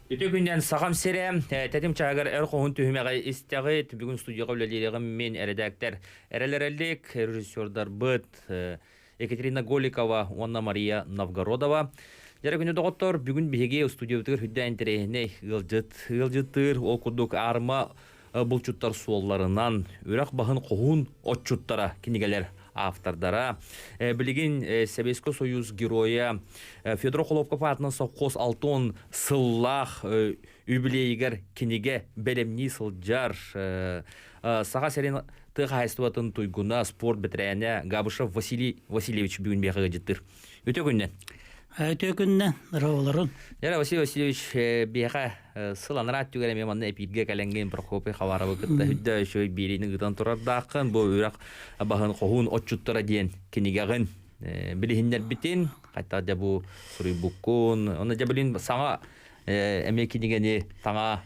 Үтүө күнүнэн Сахам сирэ тэтим чааһыгар эр хоһун түһүмэҕи истэҕит. Бүгүн студияҕа үлэлиирэҕим мин эрэдээктэр Эрэл Эрэлик, режиссердарбыт Екатерина Голикова уонна Мария Новгородова. Дьэрэ күнү доҕоттор, бүгүн биһиги студиябытыгар үрдэ интэриэһинэй ыалдьыт ыалдьыттыыр, ол курдук аарма булчуттар суолларынан үрэх баһын хоһуун отчуттара кинигэлэр автордара. Билигин Советский Союз геройа Федор Холопков аатынан совхоз 60 сыллаах юбилейигэр кинигэ бэлэмнии сылдьар. Саха сирин тыа хаһаайыстыбатын туйгуна, спорт бэтэрээнэ Габышев Василий Васильевич бүгүн биэхэ ыалдьыттыыр. Үтүө күннэн. Үтүө күннэн, ырыаларын. Яра Василий Васильевич биэхэ сыл анараа өттүгэр эмиэ манна эпииргэ кэлэҥҥин Прокопий Хабаровы кытта үрдэ үчүгэй биэриини ыытан турардааххын. Бу үрэх баһын хоһуун отчуттара диэн кинигэҕин билиһиннэрбитин, хайтах дьэ бу суруйбуккун, онно дьэ билин саҥа эмиэ кинигэни саҥа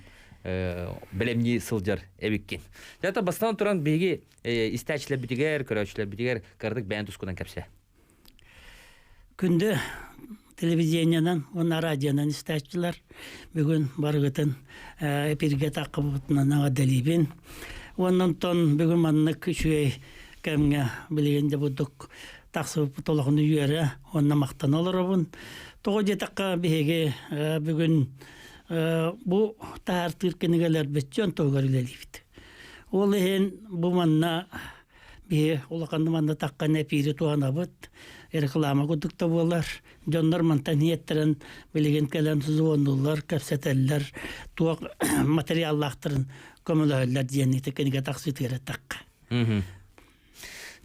бэлэмнии сылдьар эбиккин. Дьэ, бастатан туран биһиги истээччилэрбитигэр, көрөөччүлэрбитигэр кыратык бэйэн тускунан кэпсээ. Күндү телевидениенан уонна радионан истээччилэр, бүгүн барыгытын эпиргэ таххыбытынан эҕэрдэлиибин. Уонна онтон бүгүн маннык үчүгэй кэмҥэ билигин да бурдук тахсыбыппыт олохну үөрэ уонна махтана олоробун. Тоҕо диэтэххэ биһиги бүгүн бу таһаартыыр кинигэлэрбит дьон туһугар үлэлиибит. Ол иһин бу манна Биһи улаханны манна таххан эпиири туһанабыт, реклама курдук да буолар. Дьоннор мантан иһиэттэрин билигин кэлэн звоннуллар, кэпсэтэллэр, туох материаллаахтарын көмөлөһөллөр диэн ити кинигэ тахсыытыгар эттэххэ.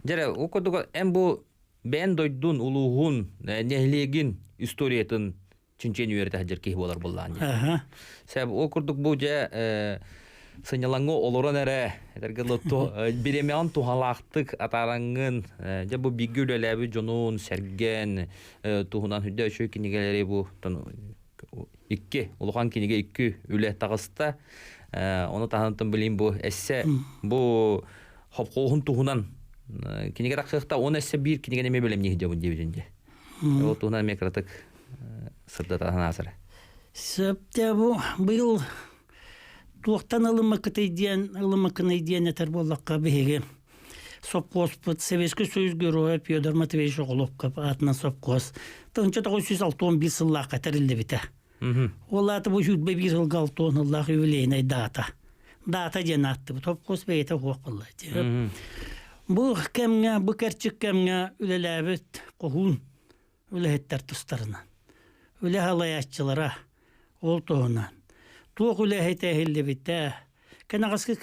Дьэрэ, ол курдук эн бу бэйэн дойдун, улууһун, нэһилиэгин историятын чинчийэн үөрэтэ сылдьар киһи буолар буоллаҕын дии. Сэб ол курдук бу дьэ сынньалаҥҥа олорон эрэ этэргэ бириэмэҕин туһалаахтык атаараҥҥын дьэ бу бииргэ үлэлээбит дьонун сэргэн туһунан үрдэ үчүгэй кинигэлэри бу икки улахан кинигэ икки үлэ таҕыста ону таһынан билим бу эссе бу хопхоһун туһунан кинигэ тахсыахта он эссе биир кинигэни эмиэ бэлэмниир дьабын диэбитин дии ол туһунан эмиэ кыратык сырдата санаасара. Сөптө бу быйыл туохтан ылыммаккытый диэн ылыммаккыный диэн этэр буоллахха биһиги сопхуоспут Советский Союз Героя Федор Матвеевич Оголовков аатынан сопхуос 1961 сыллаахха тэриллибитэ. Ол аата бу 21 сылга 60 сыллаах юбилейнай дата. Дата диэн ааттыбыт. Сопхуос бэйэтэ суох буолла. Бу кэмҥэ, бу кэрчик кэмҥэ үлэлээбит хоһуун үлэһиттэр тустарынан, үлэ салайааччылара ол туһунан туох үлэһитэ иһиллибитэ, кэнэҕэски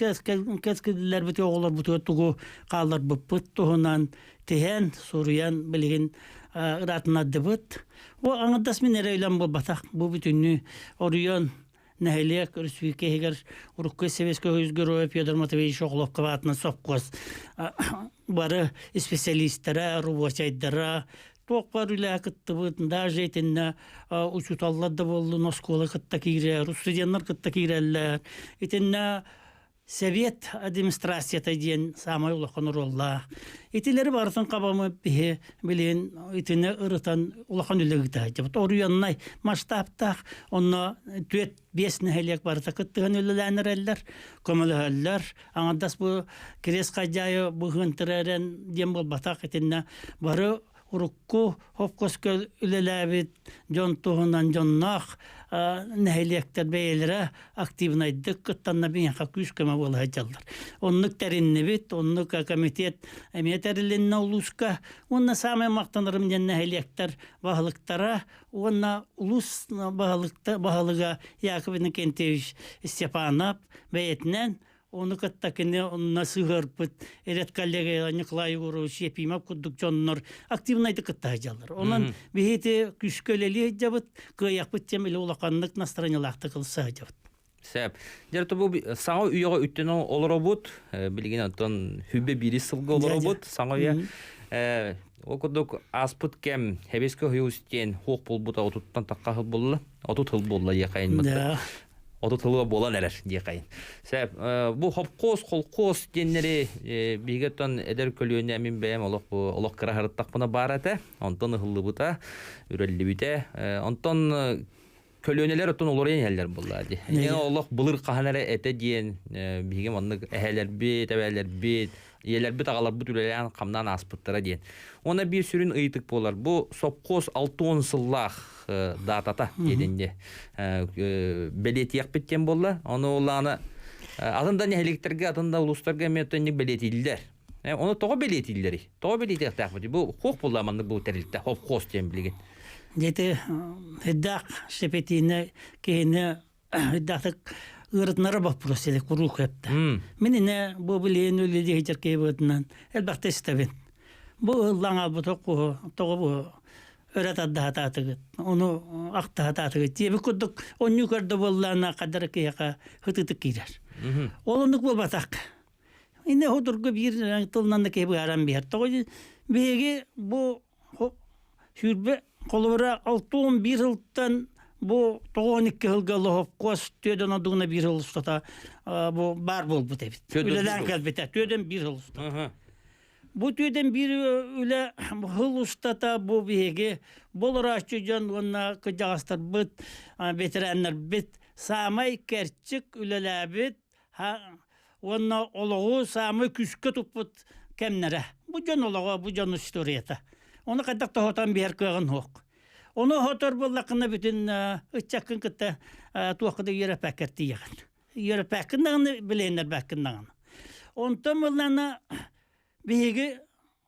кэскиллэрбит оҕолорбутугар тугу хаалларбыппыт туһунан тиһэн, суруйан билигин ыраатыннардыбыт. О аҥардас мин эрэ үлэм буолбатах. Бу бүтүннүү оройуон нэһилиэк өрөспүүбүлүкэ иһигэр урукку Советский Союз Героя Федор Матвеевич Огловков аатынан сопхуос бары специалистара, рабочайдара туох бар үлэ кыттыбыт, даже итиннэ учууталлар да буоллун, оскуола кытта киирэр, студеннар кытта киирэллэр. Итиннэ Совет администрацията диэн саамай улахан оруоллаах. Итилэри барытын хабамы биһи билигин итини ырытан улахан үлэ ыытааччыбыт. Оруйоннай масштабтаах онно түөрт биэс нэһилиэк барыта кыттыһан үлэлээн эрэллэр, көмөлөһөллөр. Аҥардас бу Кириэс Хайдьаайы быһыын тирэрэн диэн буолбатах итиннэ бары урукку хопкоско үлэлээбит дьон туһунан дьонноох нэһилиэктэр бэйэлэрэ активнайдык кыттанна биһиэхэ күүс-көмө буола сылдьаллар. Оннук тэриннибит, оннук комитет эмиэ тэрилиннэ улууска. Уонна саамай махтанарым диэн нэһилиэктэр баһылыктара уонна улуус баһылыга Яков Иннокентьевич Степанов бэйэтинэн Ону кытта кини онно сыһыарбыт редколлегия Николай Егорович Ефимов курдук дьоннор активнайдык кытта сылдьаллар. Онон биһиги күүскэ үлэлии сылдьабыт, кыайахпыт диэн били улаханнык настроениелаахтык ылса сылдьабыт. Сөп. Дьэ, бу саҥа үйэҕэ үттэн олоробут. Билигин оттон хүбэ биир сылга олоробут. Саҥа үйэ. Ол курдук ааспыт кэм Хэбискэ Хьюз диэн хуох буолбута отуттан тахха хыл буолла. 30 хыл буолла диэхайын. 30 сылга буолан эрэр диэхайын. Сәп, бу хопкоос, холкоос диэннэри биһиги эдэр көлүөнэ мин бэйэм олох бу олох кыра харыттахпына баар этэ. Онтон ыһыллыбыта, үрэллибитэ. Онтон көлүөнэлэр оттон олоруйан иһэллэр буолла дии. Эйиэн олох былыр хаһан эрэ этэ диэн биһиги маннык эһэлэрбит, эбээлэрбит, ийэлэрбит, аҕаларбыт үлэлээн хамнаан ааспыттара диэн. Уонна биир сүрүн ыйытык буолар. Бу сопхуос 60 сыллаах датата диэтинни бэлиэтиэхпит диэн буолла. Ону улаана атын да нэһилиэктэргэ, атын да улуустарга эмиэ төннүк бэлиэтииллэр. Ону тоҕо бэлиэтииллэрий? Тоҕо бэлиэтиэхтээхпит? Бу хуох буолла маннык бу тэрилтэ, хопхуос диэн билигин. Дьэти хайдах шепетине киһини хайдахтык ыарытынара боппуруос или куруук эптэ. Мин ине бу билиэн үлэлии сылдьар киһи быһыытынан элбэхтэ истэбин. Бу ыллаан аалбыт тоҕо бу өрө тардыһатаатыгыт, ону ахтаһатаатыгыт диэбит курдук онньуу көрдө буоллаана хадара киһиэхэ хытыытык киирэр. Ол оннук буолбатах. Инне хотурга биир тылынан да киһи быһааран биһэр. Тоҕо биһиги бу сүүрбэ холобура 61 сылтан бу 92 сылга лоһопкуос түөдэн одугуна биир сыл устата бу баар буолбут эбит. Үлэлээн кэлбитэ. Түөдэн биир сыл устата. Бу түөдэн биир үлэ сыл устата бу биһиги болорааччы дьон уонна кырдьаҕастарбыт, ветераннарбыт саамай кэрчик үлэлээбит уонна олоҕу саамай күүскэ туппут кэмнэрэ. Бу дьон олоҕо, бу дьон историята. Ону хайдах тоһутан биһэр кыаҕын суох. Ону хотор буоллаххына бүтүн ыччаккын кытта туохха да үөрэппэккэр тиийэҕин. Үөрэппэккин даҕаны, билиһиннэрбэккин даҕаны. Онтон буоллаҕына биһиги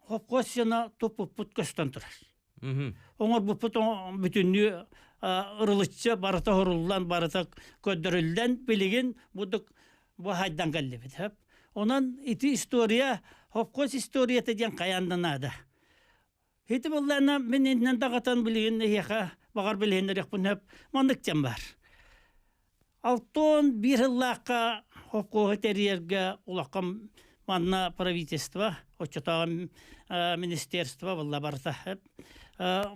хопхуос сына туппуппут көстөн турар. Оҥорбуппут бүтүннүү ырылыччы барыта оһоруллан, барыта көрдөрүллэн, билигин будук бу хайдан кэллибит. Онон ити история, хопхуос историята диэн хайаан да наада. Ити буллаана мин иннин даҕатан билигин эһиэхэ баҕар билиһиннэриэхпин сөп маннык диэн баар. 61 сыллаахха холкуоһу тэрийэргэ улахан манна правительство, оччотооҕу министерство буолла барыта.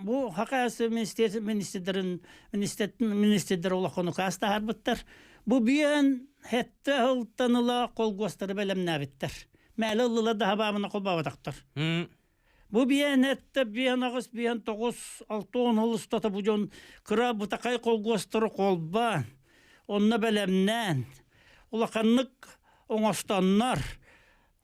Бу ХКС министрдэрин министрдэр улахан укаас таһаарбыттар. Бу биэн хетте сылтан ыла колгуостары бэлэмнээбиттэр. Мээлэ ыллыла да хабаамына холбообатахтар. Бу биэн эттэ биэн аҕыс биэн тоҕус 60 сыл устата бу дьон кыра бытакай колгуостары холбоон, онно бэлэмнээн, улаханнык оҥостоннор,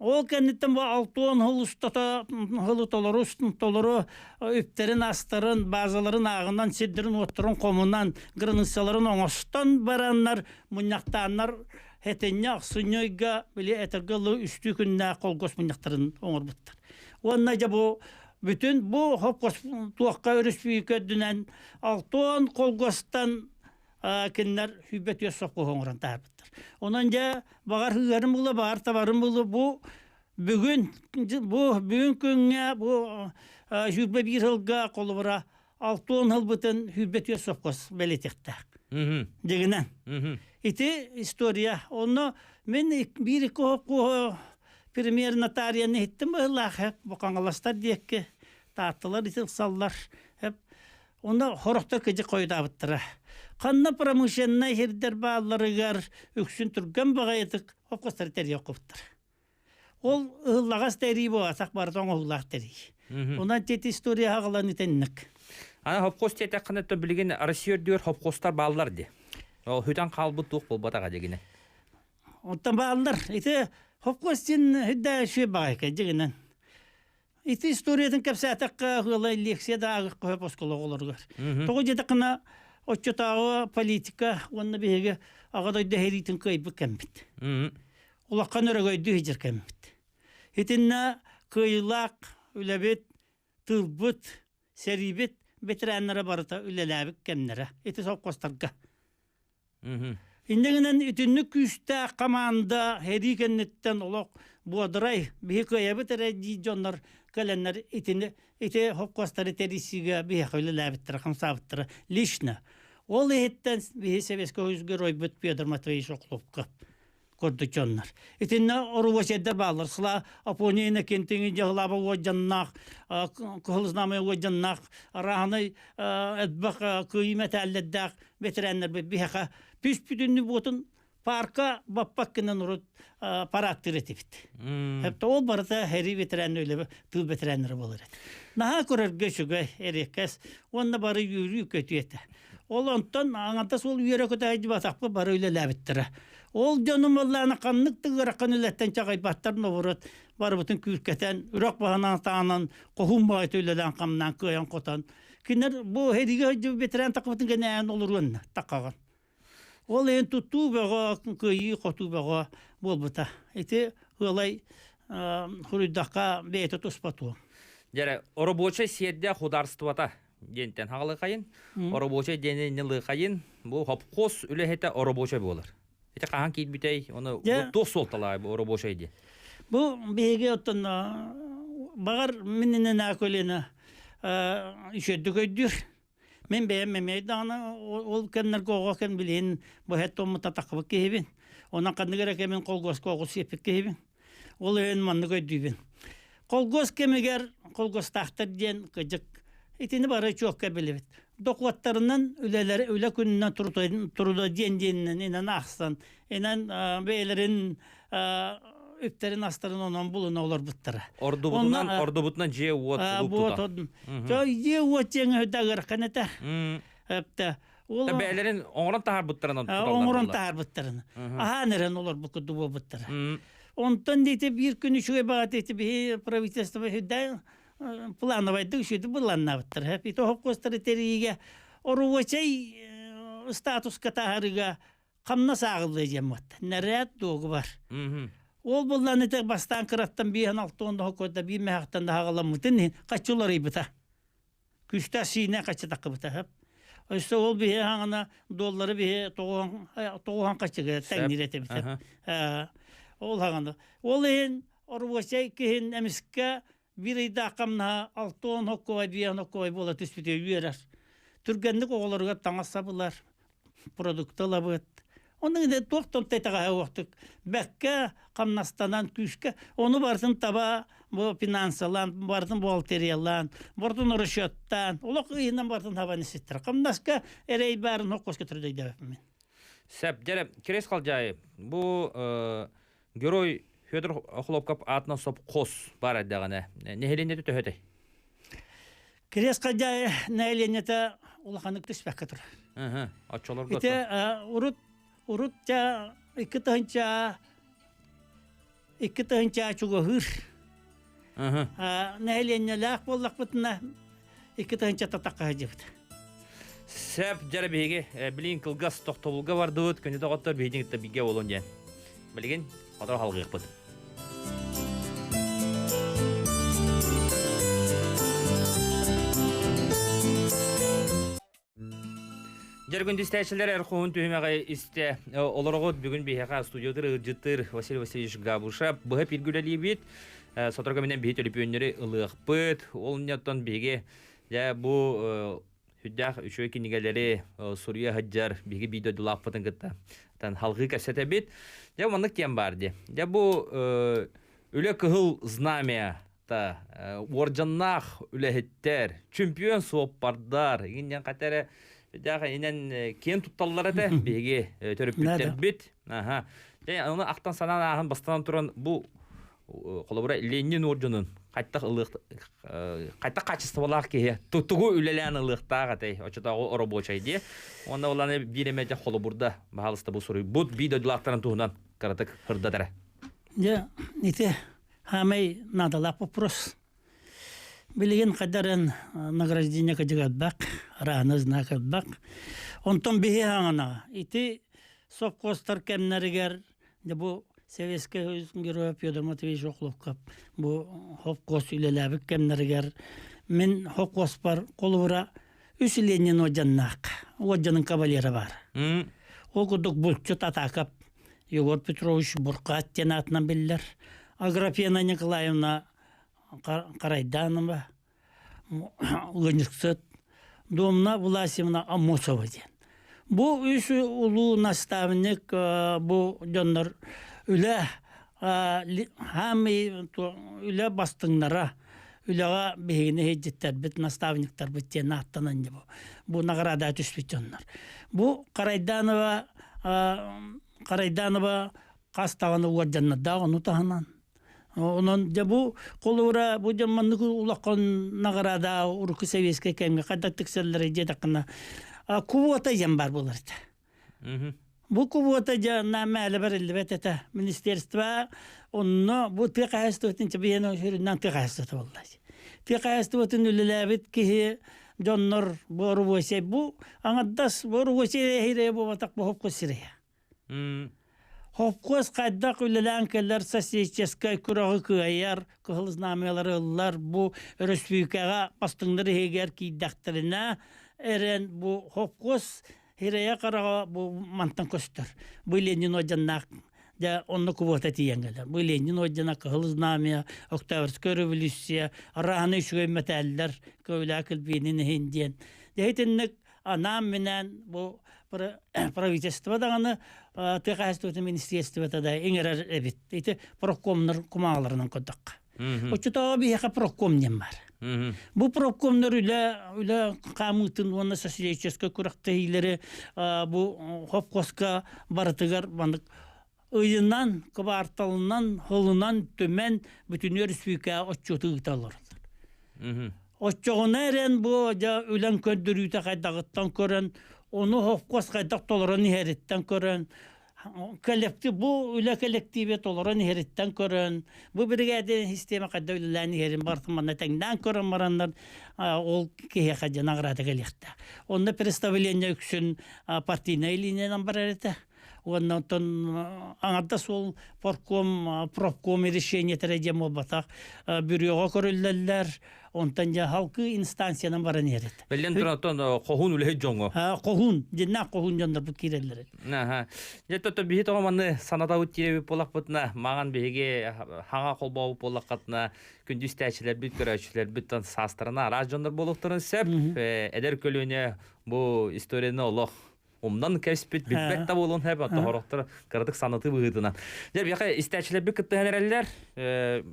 ол кэнниттэн бу 60 сыл устата сылы толору толору үптэрин-астарын, базаларын ааҕынан, сирдэрин-уоттарын хомунан, границаларын оҥостон бараннар, мунньахтааннар Этинньэ ахсынньы ыйга били этэргэ дылы үстүү күннээх колгос мунньахтарын оҥорбуттар. Уонна дьэ бу бүтүн бу хопкос туохха өрөспүүбүлүкэ үрдүнэн алтон колгостан кинилэр сүүрбэ түөрт сопхуоһу оҥорон таһаарбыттар. Онон дьэ баҕар ыарым була, баҕар табарым була бу бүгүн бу бүгүн күҥҥэ бу 21 сылга холобура 60 сылбытын 24 сопхуос бэлиэтиэхтээх. Дьигинэн. Ити история. Онно мин биир икки сопхуоһу премьер нотарияны иһиттим быһыылаах бу Хаҥаластар диэки таатталар итилсаллар Онно хорохтор кыдьык хойутаабыттара. Ханна промышленнай сирдэр баалларыгар үксүн түргэн баҕайытык хопкостары тэрийэ оххубуттар. Ол ыһыллаҕас тэрии буолбатах барыта оҥоһуулаах тэрии. Онон тет история аҕалан итинник. Аны хопкос диэтэххинэ то билигин Россия үрдүгэр хопкостар бааллар дии. Ол хүтэн хаалбыт туох буолбатаҕа дигинэ. Оттон бааллар. Ити хопкос дин хүдэ шү баҕайка дигинен. Ити историятын кэпсээтэххэ ыала лекция да ааҕыахха сөп оскуола оҕолоругар. Тоҕо диэтэххинэ оччотооҕу политика уонна биһиги Аҕа дойду сэриитин кыайбыт кэммит. Улахан өрөгөйдүү сылдьар кэммит. Итиннэ кыайыылаах үлэбит, тыылбыт, сэриибит ветераннара барыта үлэлээбит кэмнэрэ. Ити совхозтарга. Инньэ гынан итинник күүстээх хамаанда сэрии кэнниттэн олох буодрай биһи кыайабыт эрэ дии дьоннор кэлэннэр итини ити хопкуостары тэрийсиигэ биһиэхэ үлэлээбиттэрэ, хамсаабыттара лично. Ол иһиттэн биһи Советский Союз геройбут Петр Матвеевич Охлопков. курдук дьоннор. Итиннэ оруобачайдар бааллар. Сыла Апония Иннокентийни дьаһылааба уодьаннаах, Кыһыл Знамя уодьаннаах, арааһынай элбэх кыайыы мэтээллэрдээх ветераннарбыт биһиэхэ пүс бүтүннүү буотун парка баппак гынан урут парадтыыр этибит. Хепте ол барыта хери ветеран үлэ тыыл ветераннары болар эт. Наһаа көрөргө үчүгэй, эриэккэс уонна бары үөрүү көтүү этэ. Ол онтон аҥардас ол үөрэ көтө сылдьыбатахпыт бары үлэлээбиттэрэ. Ол дьонум буоллаҕына ханнык да ыарахан үлэттэн чаҕыйбаттар ноҕуруот барыбытын күүркэтэн, үрэх баһынан таанан, хоһуун баҕайыта үлэлээн-хамнаан кыайан-хотон. Кинилэр бу сэриигэ сылдьыбыт ветеран такыбытын гэнээн олоруон такаҕын. Ол иһин тутуу бөҕө, кыайыы-хотуу бөҕө буолбута. Ити ыалай хуруйдахха бэйэтэ туспа туом. Дьэрэ, оробуочай сиэрдээх худаарствота диэнтэн хаҕалыхайын, оробуочай диэни ньылыхайын, бу хопхуос үлэһитэ оробуочай буолар. Ити хаһан киирбитэй, оны туох суолталаах бу оробуочай диэн? Бу биһиги оттон баҕар мининэн акулина үчүөрдүк өйдүүр. Мин бэйэм эмиэ даҕаны ол кэмнэргэ оҕо кэм билигин бу һэт томмута киһибин. Онон ханнык эрэ кэмин колгоска оҕус сиэппит киһибин. Ол иһин маннык өйдүүбүн. Колгос кэмигэр колгостаахтар диэн кыдьык итини бары чуокка билибит. Докуоттарынан үлэлэр үлэ күнүнэн труда диэн диэнинэн инэн аахсан, инэн бэйэлэрин үптэрин астарын онон булуна олорбуттара. Ордубутунан ордубутунан дьиэ уот кулууп тута. Дьиэ уот дьиэҥ өйдө этэ. Эптэ Ол бэйэлэрин оҥорон таһаарбыттарын оҥорон таһаарбыттарын. Аһаан эрэн олорбут курдук буолбуттара. Онтон диэти биир күн үчүгэй баҕата ити биһи правительство үрдэ плановайдык үчүгэй былааннаабыттар. Ити хопкуостары тэрийиигэ оруочай статуска таһаарыыга хамнас ааҕыллыа диэн буолта. Нэрээт дуогубар. Ол буллан ити бастаан кыраттан биэһэн алтыан да хоккойда биир мэһэхтэн да хаҕаламмытын иһин хаччы уларыйбыта. Күстээх сиинэ хаччы таккыбыта. Өссө ол биһи хаҥана доллары биһи тоҕуһан хаччыга тэҥниир этибит. Ол хаҥана. Ол иһин оруосай киһин эмискэ биир ыйдаах хамнаһа 60 хоккуой, 5 хоккуой буола түспүтүгэр үөрэр. Түргэнник оҕолоругар таҥас сабылар, продукты ылабыт. Онно да туох да итэҕэһэ уохтук бэккэ хамнастанан күүскэ ону барытын таба бу финансалаан барытын бухгалтериялаан барытын расчеттаан олох ыйынан барытын хабан иситтэр хамнаска эрэй баарын хоккоска түрдөйдөбөппүн. Сөп дьэрэ Кирес Халдьаайы бу герой Федор Охлопков аатынан сопхуос баар эрдэҕинэ нэһилиэнньэтэ төһөтэй? Кириэс Халдьаайы нэһилиэнньэтэ улаханнык түспэккэ турар. Оччолорго Ити урут урут ча 2000 чугаһыыр. Нэһилиэнньэлээх буоллахпытына 2000 татахха сылдьыбыт. Сөп дьэрэ биһиги билигин кылгас тохтобулга бардыбыт күнү доҕоттор биһигин кытта бигэ буолун диэн. Билигин хотор халгыахпыт. Дьэргүн дистээчилэр эр хоһун түһүмэҕи истэ олороҕут бүгүн биһиэхэ студиятыр ыалдьыттыыр Василий Васильевич Габышев быһа пиргүлэлиибит. Сотору кэминэн биһи төлөпүөннэри ылыахпыт. Ол инниттэн биһиги дьэ бу сүрдээх үчүгэй кинигэлэри суруйа сылдьар биһиги биир дойдулаахпытын кытта халҕыы кэпсэтэбит. Дьэ маннык диэн баар дии. Дьэ бу үлэ кыһыл знамя та уордьаннаах үлэһиттэр, чемпион суоппардар, иҥин хата эрэ дьэ инэн киэн тутталлар этэ биһиги төрөппүттэрбит. Аха. Дьэ ону ахтан санаан ааһан бастатан туран бу холобура Ленин уордьанын хайтах ылыах хайтах качестволаах киһи тугу үлэлээн ылыахтаах этэй оччотооҕу оробуочай диэ уонна уланы биир эмэ холобурда баһаалыста бу суруйбут бии дойдулаахтарын туһунан кыратык ырдатара. Дьэ ити хаамай наадалаах вопрос. Билигин хайдарын награждение кыдьыгатбак, арааны знак ылбак. Онтон биһи хаҥана ити совхозтар кэмнэригэр дьэ бу Советскай Союз Героя Федор Матвеевич Охлопков бу совхоз үлэлээбит кэмнэригэр мин совхозпар холобура үс Ленин уодьаннаах уодьанын кавалера баар. Ол курдук булчут Атаакап Егор Петрович Буркат диэн аатынан биллэр. Аграфена Николаевна Карайданова, ыанньыксыт Домна Власьевна Аммосова диэн. Бу үс улуу наставник бу дьоннор Үлэ хаамый үлэ бастыҥнара үлэҕэ биһигини иһдьиттэрбит, наставниктарбыт диэн ааттанан бу бу награда түспүт дьоннор. Бу Карайданова Карайданова хас даҕаны уордьаннардаах ону таһынан. Онон дьэ бу холуура бу дьон маннык улахан награда урукку советскай кэмҥэ хайдах тиксэллэрэ диэтэххинэ квота диэн баар буолар этэ. Бу квота дьэ мээлэ бэриллибэт этэ. Министерство онно бу тыа хаһаайыстыбатын чэбиэн сүрүннээн тыа хаһаайыстыбата буолла. Тыа хаһаайыстыбатын үлэлээбит киһи дьоннор бу оруосей бу аҥардас бу оруосей эһире буолбатах бу хопкос сирэйэ. Хопкуос хайдах үлэлээн кэлэр социалистическай күрэҕи кыайар, кыһыл знамялары ыллар, бу өрөспүүбүлүкэҕэ бастыҥнар иһигэр киирдэхтэринэ эрэн бу хопкуос Хирэйэ-хараҕа бу мантан көстөр. Бу Ленин орденнаах дьэ онно квота тиийэн кэлэр. Бу Ленин ордена, Кыһыл Знамя, Октябрьская революция, араһаны үчүгэй мэтээллэр көүлээх килбиэнин иһин диэн. Дьэ итинник анаан-минээн бу правительство даҕаны тыа хаһаайыстыбатын министерствота да иҥэрэр эбит. Ити профкомнар кумааҕыларынан көрдөххө. Оччотооҕу биһиэхэ профком диэн баар. Бу профкомнар үлэ үлэ хаамыытын уонна социалистическай күрэхтэһиилэри бу хопкоска барытыгар маннык ыйынан, кыбаарталынан, сылынан түмэн бүтүнүөр сүүкээ отчуоту ыыта олороллор. Оччоҕуна эрэн бу дьэ үлэҥ көрдөрүүтэ хайдаҕыттан көрөн, ону хопкос хайдах толорон иһэриттэн көрөн, коллектив бу үлэ коллективе толорон иһэриттэн көрөн, бу биригээдэ система хайда үлэлээн иһэрин барытын манна тэҥнээн көрөн бараннар ол киһиэхэ дьэ награда кэлиэхтээх. Онно представление үксүн партийнай линиянан барар этэ. Уонна оттон аҥардас ол портком, профком решениетэрэ диэн буолбатах. Бүрүөҕэ көрүллэллэр, онтон дьэ халкы инстанциянан баран иһэр этэ. Биллэн туран, оттон хоһуун үлэһит дьоҥҥо. Хоһуун, дьиннээх хоһуун дьоннорбут киирэллэр. Аха. Дьэ, то биһи тоҕо манны санатабыт тиэбит буоллахпытына, маҥан биһиги хаҥа холбообут буоллаххытына, күндү истээччилэрбит, көрөөччүлэрбит саастарына араас дьоннор буолуохтарын сөп. Эдэр көлүөнэ бу историяны олох умнан кэспит, билбэт да буолуон сөп, оттон кыратык санатыы быһыытынан. Дьэ, биһиэхэ истээччилэрбит кыттыһан эрэллэр.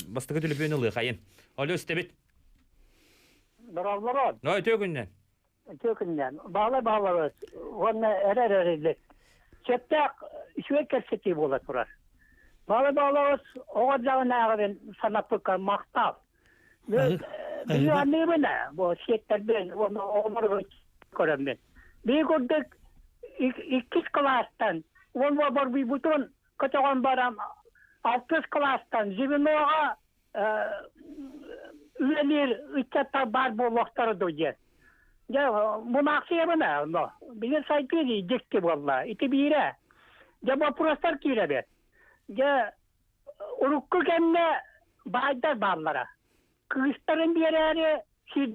Бастакы төлөпүөн ылыахайын. Алло, истэбит. Дорооболорон. Ой, үтүө күннэн. Үтүө күннэн. Баалай баалабыт уонна эрэр эриллик. Сөптөөх үчүгэй кэпсэтии буола турар. Баалай баалабыт оҕо дьаҕынааҕын санаппыкка махтал. Биир аныыбын бу сиэттэрбин уонна оҕолору көрөммүн. Биир курдук иккис кылаастан уон борбуйбутун көтөҕөн баран алтыс кылаастан звеноҕа үлэлиир ыччаттар баар буолуохтара дуо диэн. Дьэ, мунаахсыйабын ээ онно. Билин сайдыы дии дьикти буолла. Ити биирэ. Дьэ, боппуруостар киирэбит. Дьэ, Урукку кэмҥэ баайдар бааллара. Кыыстарын биэрээри сир,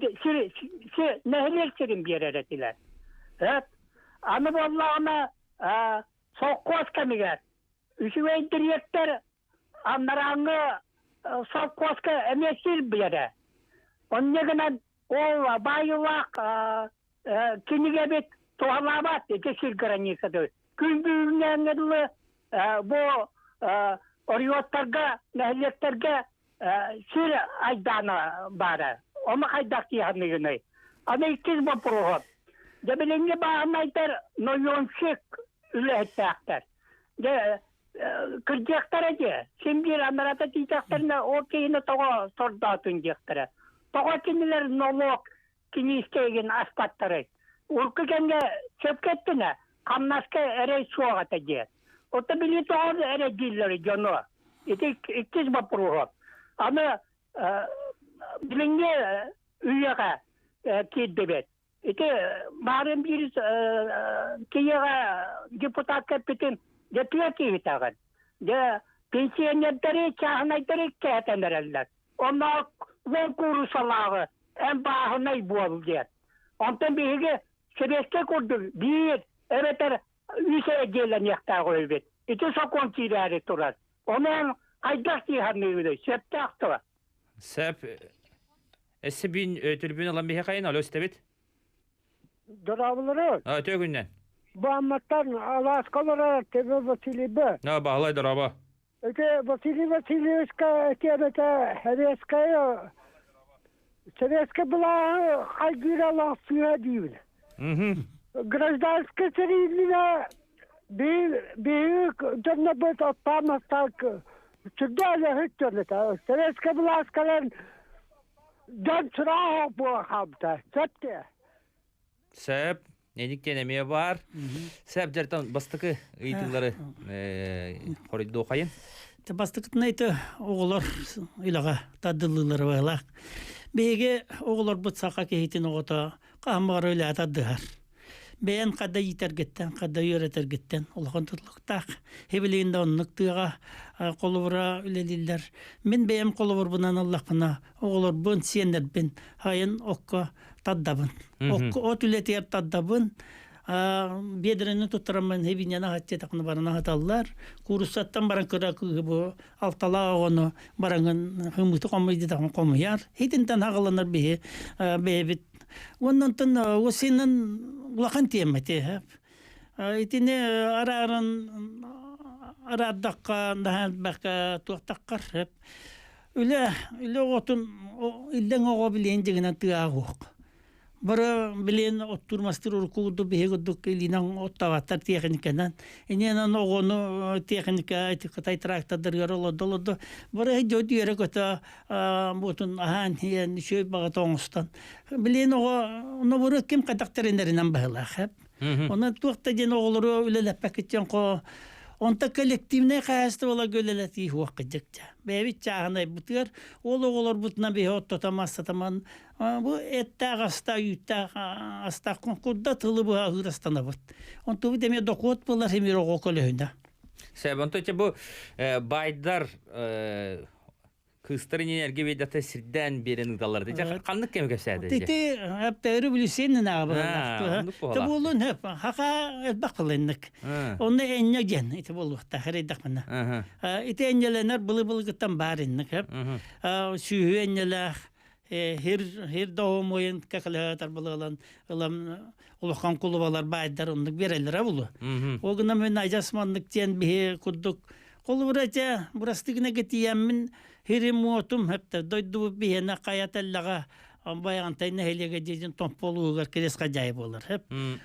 сир, нэһилиэк сирин биэрэр этилэр. Эт, аны буоллаҕына совхоз кэмигэр үчүгэй дириэктэр анарааҥҥы совхозка эмиэ сир биэрэ. Онньо гынан ол баайылаах кинигэбит туһалаабат ити сир границата. Күн бүгүҥҥэ дылы бу оройуоттарга, нэһилиэктэргэ сир айдаана баара. Ону хайдах тииһаныгыный? Аны иккис боппуруоһу. Дьэ билиҥҥи бааһынайдар нойуонщик үлэһиттээхтэр. Дьэ кырдьыахтара дьэ. Син биир анарата тиийдэхтэринэ ол киһини тоҕо сордоотун диэхтэрэ. Тоҕо кинилэр нолуок киниискэ аспаттарый? Урукку кэмҥэ сөпкө эттинэ, хамнаска эрэй суох этэ диэн. Оттон били тоҕо эрэй дииллэр дьону? Ити иккис боппуруоһу. Аны билиҥҥи үйэҕэ киирдибит. Ити баарын биир киһиэхэ депутат кэппитин дьэ тыа киһитэҕин. Дьэ пенсионердары, чааһынайдары кэһэтэн эрэллэр. Онно куонкурусалааҕы эн бааһынай буол диэн. Онтон биһиги сэбиэскэй курдук биир эбэтэр үс эрэ дьиэлэниэхтээх үһүбүт. Ити сокуон киирээри турар. Онон хайдах дии саныыбыный? Сөптөөх дуо? Сөп. Эссе бин түрбүн ылан биһиэхэйин алё истэбит. Дорооболору. Үтүө күннэн. Бу Амматтан алааска олорор Төбө Василийбы. Баһылай дорообо. Ити Василий Васильевичка этиэм этэ, Сэбиэскэй Сэбиэскэй былааһы хайгыыра лахсыыһа диибин. Гражданскай сэрии иннинэ биһиги дьоннорбут оттоон-мастаан сүрдээх үлэһит дьон этэ. Сэбиэскэй былаас кэлэн дьон сыраах буола хаалбыта. Сөп дии. Сөп. Эник диэн эмиэ баар. Сөп дьэртэн бастакы ыйытыылары хоруйдуохайын. Бастакытына ити оҕолор үлэҕэ тардыллыылара быһалаах. Биһиги оҕолорбут саха киһитин оҕото хаһан баҕарар үлэҕэ тардыһар. Бэйэн хада иитэргиттэн, хада үөрэтэргиттэн улахан тутулуктаах. Хибилигин да оннук тыаҕа холобура үлэлииллэр. Мин бэйэм холобурбунан ыллахпына, оҕолорбун, сиэннэрбин хайын окко тардабын. От үлэтигэр тардабын. Биэдэрэни туттараммын хибиньяны аһатчетахны баран аһаталлар. Кууруссаттан баран кыра кыыһы бу алталаах оҕону бараҥын хымыты хомуйдатахын хомуйар. Хитинтэн хаҕыланар биһи бэйэбит. Уонна онтон осинан улахан тиэмэ ти. Итини арааран араардахха наһаа элбэххэ туохтаххар Үлэ, үлэ оҕотун иллэҥ оҕо билиэн дьиҥинэн тыаҕа уох. Бары билиэн оттуур-мастыыр урукку курдук биһиги курдук илиинэн оттообаттар тиэхиньикэнэн. Иннинэн оҕону тиэхиньикэ ити кытай трактордарыгар олордо олордо. Бары дьон үөрэ-көтө буотун аһаан иһэн үчүгэй баҕата оҥостон. Билиэн оҕо нобуру ким хайдах тэринэринэн быһыылаах. Онон туох да диэн оҕолору үлэлэппэккиттэн хо онто коллективнай хаһаайыстыбаларга үлэлэтии суох кырдьык дьэ. Бэйэбит чааһынайбытыгар ол оҕолорбутунан биһи оттотом астатаман бу эттээх астаах үүттээх астаах курда тылы быһа аһыыр астанабыт. Онтубут эмиэ дохуот буолар эмиэ оҕо көлөһүнэ. Сөп, онто бу байдар Кыыстар инин эргэ биэрдэхтэ сирдээн биэрэн ыыталлар. Дьэ ханнык кэми кэпсээтэ? Ити эптээри билисиэннин аабыллаах. Те буолун хөп хака элбэх кылыннык. Онно энньэ диэн ити буолуохтаах эрейдэхпинэ. Ити энньэлэнэр былы-былыгыттан баар инник хөп. Сүүһү энньэлээх хир хир доһомойун кэкэлэһэ тарбылыалан ылам улахан кулубалар баайдар оннук биэрэллэрэ булу. Ол гынан мен ажас маннык диэн биһи курдук Холобура дьэ, бырастыгына тиийэммин хирим-уотум хэптэр дойдубут биһиэнэ хайа тэллэҕэ Байаҕантай нэһилиэгэ диэн Томпо улууһугар кириэс хадьаайы буолар.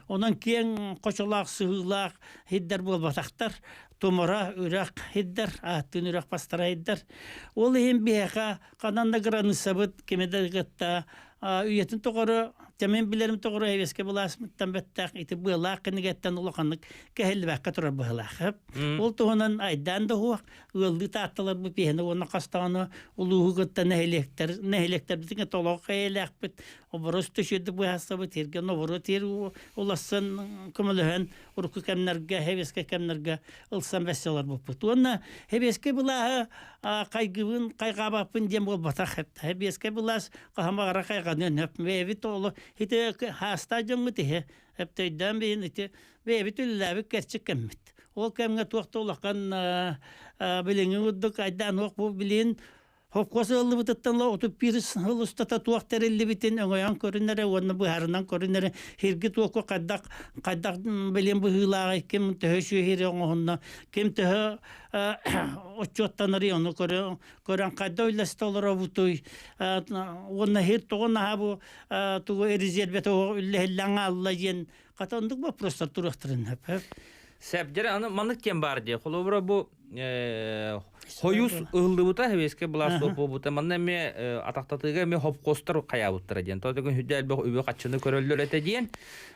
Онон киэҥ хочолоох сыһыылаах хирдэр буолбатахтар. Тумара үрэх хирдэр, ааттыын үрэх бастара хирдэр. Ол иһин биһиэхэ ханан да границабыт кими да кытта үйэтин тоҕору тэмин билэрим тоҕору эбиэскэ былаасмыттан бэттээх ити быалаах кинигэттэн улаханнык кэһиллибэккэ турар быһылаах. Ол туһунан айдаан да уһуох, ыаллыы таатталарбыт биһиэнэ уонна хастаҕына улууһу кытта нэһилиэктэр нэһилиэктэрбитин толох эйэлээхпит, оборос төшүрдүк быһаастабыт, ирген оборот ир улассан көмөлөһөн урукку кэмнэргэ, хэбиэскэ кэмнэргэ ылсан бэсселар буппут. Уонна хэбиэскэ былааһы хайгыбын, хайгаабаппын диэн буолбатах. Хэбиэскэ былаас хаһан баҕара хайҕаныан сөп. Бэйэбит олу ити хаастаа дьоҥҥут иһэ өптөйдөөн биһин ити бэйэбит үлэлээбит кэрчик кэммит. Ол кэмҥэ туох да улахан билиҥҥи курдук айдаан уох бу билин Холкуос ыаллыбытыттан 31 сыл устата туох тэриллибитин өҥөйөн көрүнэрэ уонна быһаарынан көрүнэрэ хирги туоку хайдах хайдах билин быһыылааҕый ким төһө сүөһүрэ оҥоһунна ким төһө отчуоттанарый ону көрөн хайда үллэстэ олоробутуй уонна хир тоҕо наһаа бу тугу резервэтэ үллэһиллэн хаалла диэн хата оннук вопростар туруохтарын сөп. Сөп. Дьэ, аны маннык кэм баар дии. Холобура бу хойус ыһыллыбыта, хэбиэскэ былаас суох буолбута. Манна эмиэ атахтатыыга эмиэ хопкостор хайаабыттара диэн. То төгүн хүдэ элбэх үбү хаччыны көрөллөр этэ диэн.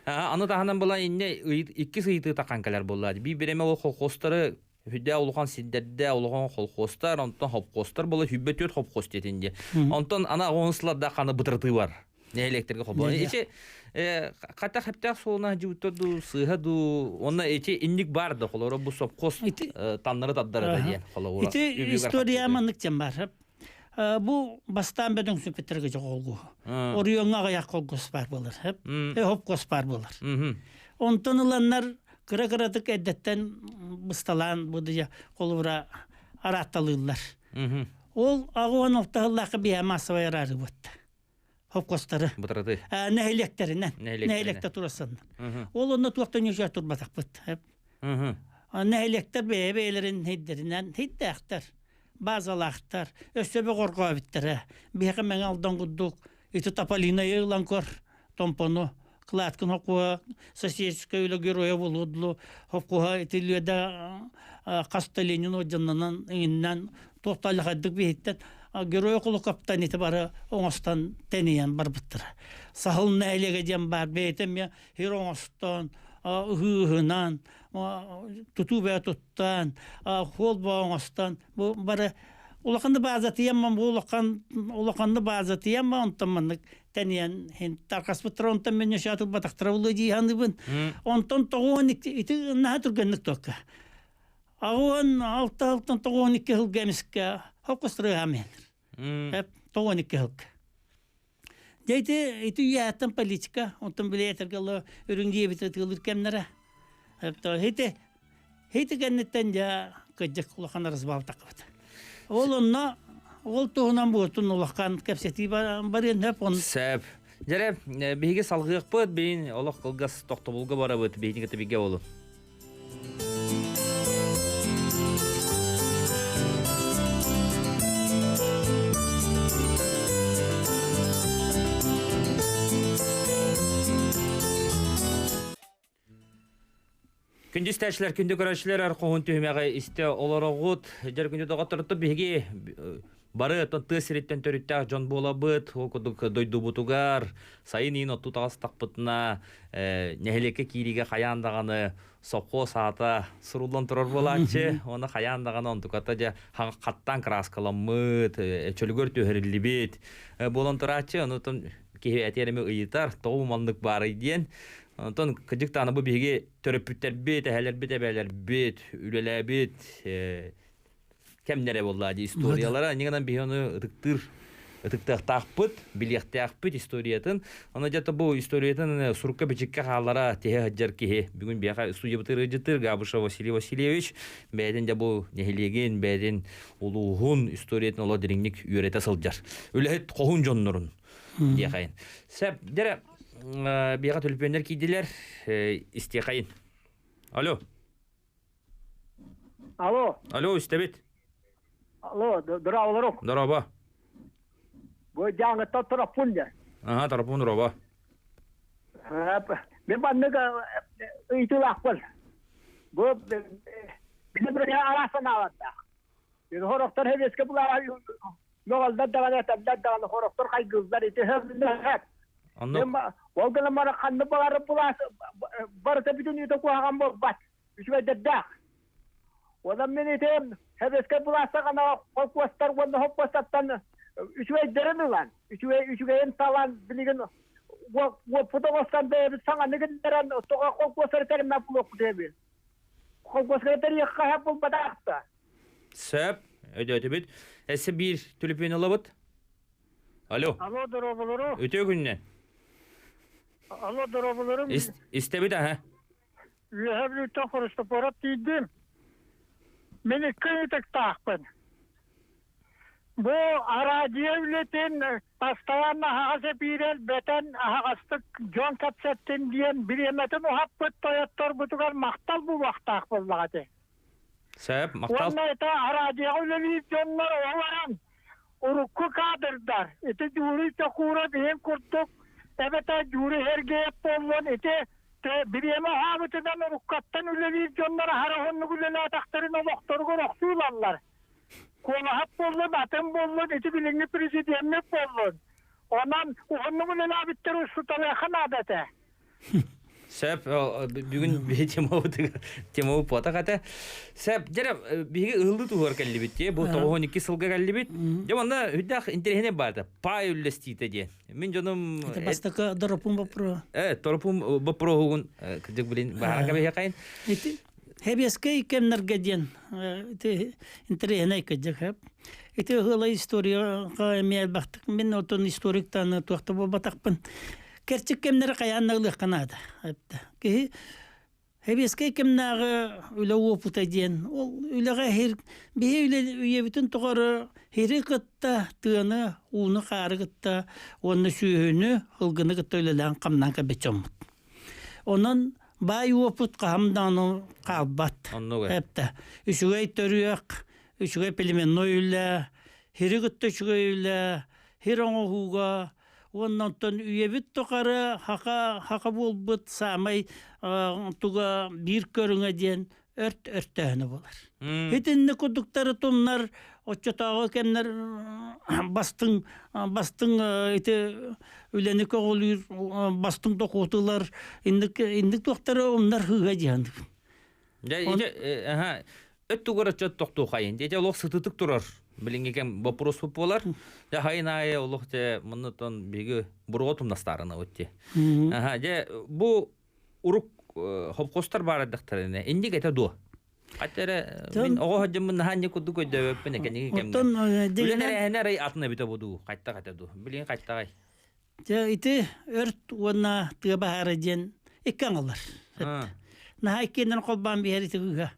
Аны таһынан була инне иккис ыйытыы тахан кэлэр буолла. Би биреме ол колхозтары хүдэ улахан сирдэрдэ улахан колхозтар, онтон хопкостар була хүббэ төрт хопкос диэтин дии. Онтон ана оҕонсларда ханы бытырытыы бар. Нэһилиэктэргэ холбоон. Ити хата хэптээх суолуна дьыбыттар дуу, сыыһа дуу, уонна ити инник бар да холоро бу сопхуос таннары тардара да диэн холобура. Ити история маннык диэн бар. Бу бастаан бөдөҥсүппүттэргэ дьоҕолгу. Оройуоҥҥа аҕыйах холкуос баар буолар. Хопкуос баар буолар. Онтон ыланнар кыра-кыратык эрдэттэн бысталаан бу холобура араатталыыллар. Ол аҕуон алтаһыллаахха биһэ массовай араарыбыт. Хопкостары. Бытыраты. Нэһилиэктэринэн. Нэһилиэктэ турасаннар. Ол онно туохтан ньүсэ турбатахпыт. Нэһилиэктэр бэйэ-бэйэлэрин һирдэринэн һирдээхтэр, базалаахтар, өссө бөҕөргөөбүттэрэ. Биһиэхэ Мэҥэ Алдан курдук ити Тополинайы ылан көр, Томпону, Кладкин хокуоһа Социалистическай үлэ геройа буолуо хокуоһа ити Лүөдэ хас да Ленин орденынан иҥиннэн туох да аллахайдык биһиттэн герой кулукаптан ити бары оҥостон тэнийэн барбыттара. Саһыл нэһилиэгэ диэн баар бэйэтэ эмиэ хир оҥостон ыһыыһынан тутуу бэйэ туттан хуол оҥостон бу бары улахан баазатыйамман бу улахан улаханны баазатыйамма онтон маннык тэнийэн хин тарҕаспыттара онтон мен өсө атылбатахтара булуо дии саныыбын онтон тоҕуон ити наһаа түргэнник туокка аҕуон алта алтан тоҕуон икки сылга эмискэ хоккустарыаһаам иһэллэр тоҕуон икки сылга Дьэ ити ити үйэттэн политика, онтон били этэргэ дылы үрүҥ диэбит ытыалыыр кэмнэрэ. Ити ити кэнниттэн дьэ кырдьык улахан развал таххыбыт. Ол онно ол туһунан буотун улахан кэпсэтии барыан сөп. Он Сөп. Дьэрэ, биһиги салгыахпыт, биин олох кылгас тохтобулга барабыт, биһини кытта бигэ болу. Күндү истээччилэр, күндү көрөөччүлэр эр хоһун түһүмэҕи истэ олороҕут. Дьэр күндү доҕотторуттан биһиги Бары оттон тыа сириттэн төрүттээх дьон буолабыт. Ол курдук дойдубутугар сайын иин оттуу таҕыстахпытына, нэһилиэккэ киириигэ хайаан даҕаны сопхуос аата суруллан турар буолааччы. Уонна хайаан даҕаны онтуката дьэ хаттаан кырааскаламмыт, чөлүгэр түһэриллибит буолан турааччы. Онутун киһи этиэр эмэ ыйытар, тоҕо маннык баарый диэн. Онтон кырдьык даҕаны бу биһиги төрөппүттэрбит, эһэлэрбит, эбээлэрбит, үлэлээбит кэмнэрэ буолла дии историялара инньэ гынан биһи ону ытыктыыр ытыктыахтаахпыт билиэхтээхпит историятын ону дьэ бу историятын сурукка бичиккэ хааллара тиһэ сылдьар киһи бүгүн биһиэхэ студиябытыгар ыалдьыттыыр Габышев Василий Васильевич бэйэтин дьэ бу нэһилиэгин бэйэтин улууһун историятын олох дириҥник үөрэтэ сылдьар үлэһит хоһуун дьоннорун диэхэйин сөп дьэрэ биһиэхэ төлөпүөннэр киирдилэр истиэхэйин алло Алло. Алло, истэбит. Алло, дорооболору. Дорообо. Бу дьааҥыттан Тороппун дьэ. Аха, Тороппун дорообо. Мен маннык ыйытыылаахпын. Бу били бір араас санаалардаах. Хорохтор хэбиэскэ булаа мөҕөллөр даҕаны этэллэр даҕаны хорохтор хайгыыллар ити хөп. Онно Ол гынан баран ханнык баҕарар булаас барыта бүтүннүүтэ куһаҕан буолбат. Үчүгэйдэрдээх. Онон мин ити Сэбиэскэй былаастаҕына холкуостар уонна холкуостартан үчүгэйдэрин ылан, үчүгэй үчүгэйин талан билигин уоппут оҥостон бэйэбит саҥаны гыннаран тоҕо холкуостары тэриммэт буолуохпут эбит. Холкуоска тэриэххэ сөп буолбатах да. Сөп, өйдөөтүбүт. Эссе биир түлүпүөн ылабыт. Алло. Алло, дорооболору. Үтүө күннэн. Алло, дорооболорум. Истэбит аха. Үөһээ Бүлүүттэн Христофоров тиийдим. Мин икки ыйытыктаахпын. Бу араадьыйа үлэтин бастаан аһаҕас эпиирэ элбэтэн аһаҕастык дьон кэпсэттин диэн бириэмэтин уһаппыт тойотторбутугар махтал буолуохтаах буоллаҕа ити. Сөп, махтал. Уонна ити араадьыйаҕа үлэлиир дьоннор олорон урукку кадрдар ити Дьууруй Чокуурап иһин курдук эбэтэр Дьууруй Сергеев буоллун ити бириэмэ уһаабытынан уруккаттан үлэлиир дьоннор аһара уһуннук үлэлээтэхтэрин олохторугар охсуу ылаллар. Куолаһап буоллун, атын буоллун, ити билиҥҥи президеммит буоллун. Онон уһуннук үлэлээбиттэр устуталыахха наада этэ. Сөп, бүгүн биһи темабытыгар темабы пуотах этэ. Сөп, дьэрэ биһиги ыһыллыы туһугар кэллибит дии. Бу 92 сылга кэллибит. Дьэ манна үрдээх интэриэһинэй баата. Паай үллэстиитэ диэн. Мин дьонум Это бастакы доропун вопрос. Торопун вопроһугун кырдьык билин баара кэбиһэкайын. Ити Хэбиэскэй кэмнэргэ диэн ити интэриэһинэй кырдьык хэп. Ити ыһыла историяҕа эмиэ элбэхтик мин отон историктан туохта буолбатахпын. Кэрчик кэмнэри хайаан да ылыахха наада. Киһи Хэбиэскэй кэмнээҕи үлэ уопута диэн ол үлэҕэ иһир биһи үлэ үйэбитин тухары иһири кытта тыаны, ууну, хаары кытта уонна сүөһүнү, ылгыны кытта үлэлээн хамнаан кэлбит дьоммут. Онон Баай уопут хаһан даҕаны хаалбат. Оннук. Эптэ. Үчүгэй төрүөх, үчүгэй племенной үлэ, хири кытта үчүгэй үлэ, хир оҥоһууга уонна онтон үйэбит тухары хака хака буолбут саамай туга биир көрүҥэ диэн өрт өртөөһүнэ буолар. Итинник курдуктары тумнар оччотооҕу кэмнэр бастыҥ бастыҥ ити үлэни көҕүлүүр бастыҥ дохуотулар инник инник туохтары умнар хыыга диэн. Дьэ ити аха өттүгэр өчөт тохтуохайын. Дьэ олох сытытык турар. Билиҥҥи кэм вопрос буолар. Дьэ хайын аайы олох дьэ муннутан биһиги буруга тумнастаарына ти. Аха дьэ бу урук хопкостар баар эрдэхтэринэ инник этэ дуо? Хата эрэ мин оҕо сылдьаммын наһаа инник курдук өйдөөбөппүн кэнники кэмҥэ. Оттон Үлэн эрээһинэ арай атын эбитэ буду. Хайтах этэ дуу? Билигин хайтаҕай? Дьэ ити өрт уонна тыа баһаара диэн икки аҥылар. Наһаа иккиэннэрин холбоон биһэр ити кыыһа.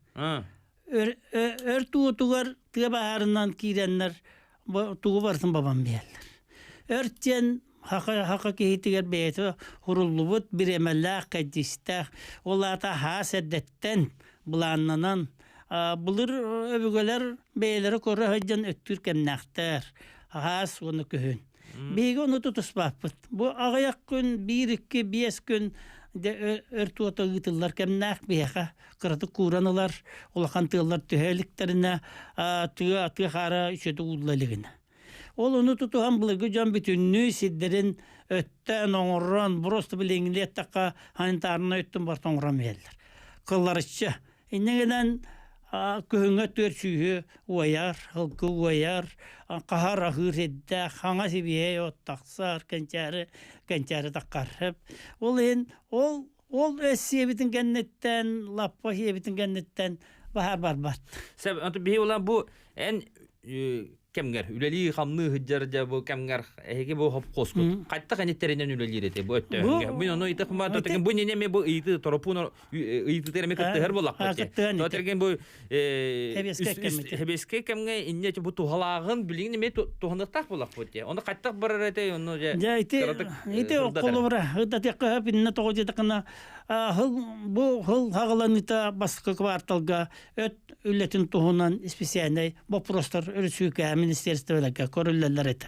Өрт уотугар тыа баһаарынан киирэннэр тугу барытын бабан биһэллэр. Өрт диэн хака хака киһитигэр бэйэтэ хуруллубут бириэмэлээх, кэдьиистээх, ол аата хаас эрдэттэн былааннанан былыр өбүгэлэр бэйэлэрэ көрө сылдьан өттүүр кэмнээхтэр. Хаас уонна күһүн. Биһиги ону тутуспаппыт. Бу аҕыйах күн, биир, икки, биэс күн өрт уота ыытыллар кэмнээх биһиэхэ кыратык кууран ылар, улахан тыаллар түһэ иликтэринэ, тыа тыа хаара үчүгэй уулла илигинэ. Ол ону тутуһан былыргы дьон бүтүннүү сирдэрин өттөөн оҥорон, просто билиҥҥи эттэххэ санитарнай өттүн барыта оҥорон биэрэллэр. Кылларыччы. Инньэ гынан күһүҥҥэ түөрт сүүһү уойар, ылгы уойар, хаһар аһыыр сирдээх, хаҥас ибиһэй от тахсар, кэнчээри кэнчээри таххар. Ол иһин ол ол өс сиэбитин кэнниттэн, лаппа сиэбитин кэнниттэн баһаар барбат. Сөп, онтон биһи улаан бу эн кэмҥэр үлэлии-хамныы сылдьар дьэ бу кэмҥэр эһиги бу хопхуоскут хайтах эниттеринэн үлэлиир этэй бу өттөөһүҥҥэ мин ону ыйытык ма бу нene ме бу ыйыты торопун ыйытыытыгар эмэ кыттыһар буоллахпыт дии тотерген бу хэбиэскэй кэмҥэ инне бу туһалааҕын билигин эмиэ туһаныахтаах буоллахпыт дии ону хайтах барар этэй ону дьэ дьэ ити ити холобура ыдатыахха хөп иннэ тоҕо диэтэххинэ хыл бу хыл хаҕыланыыта бастакы кварталга өт үлэтин туһунан специальнай боппуруостар өрөспүүбүлүкэ министерстволарга көрүллэллэр этэ.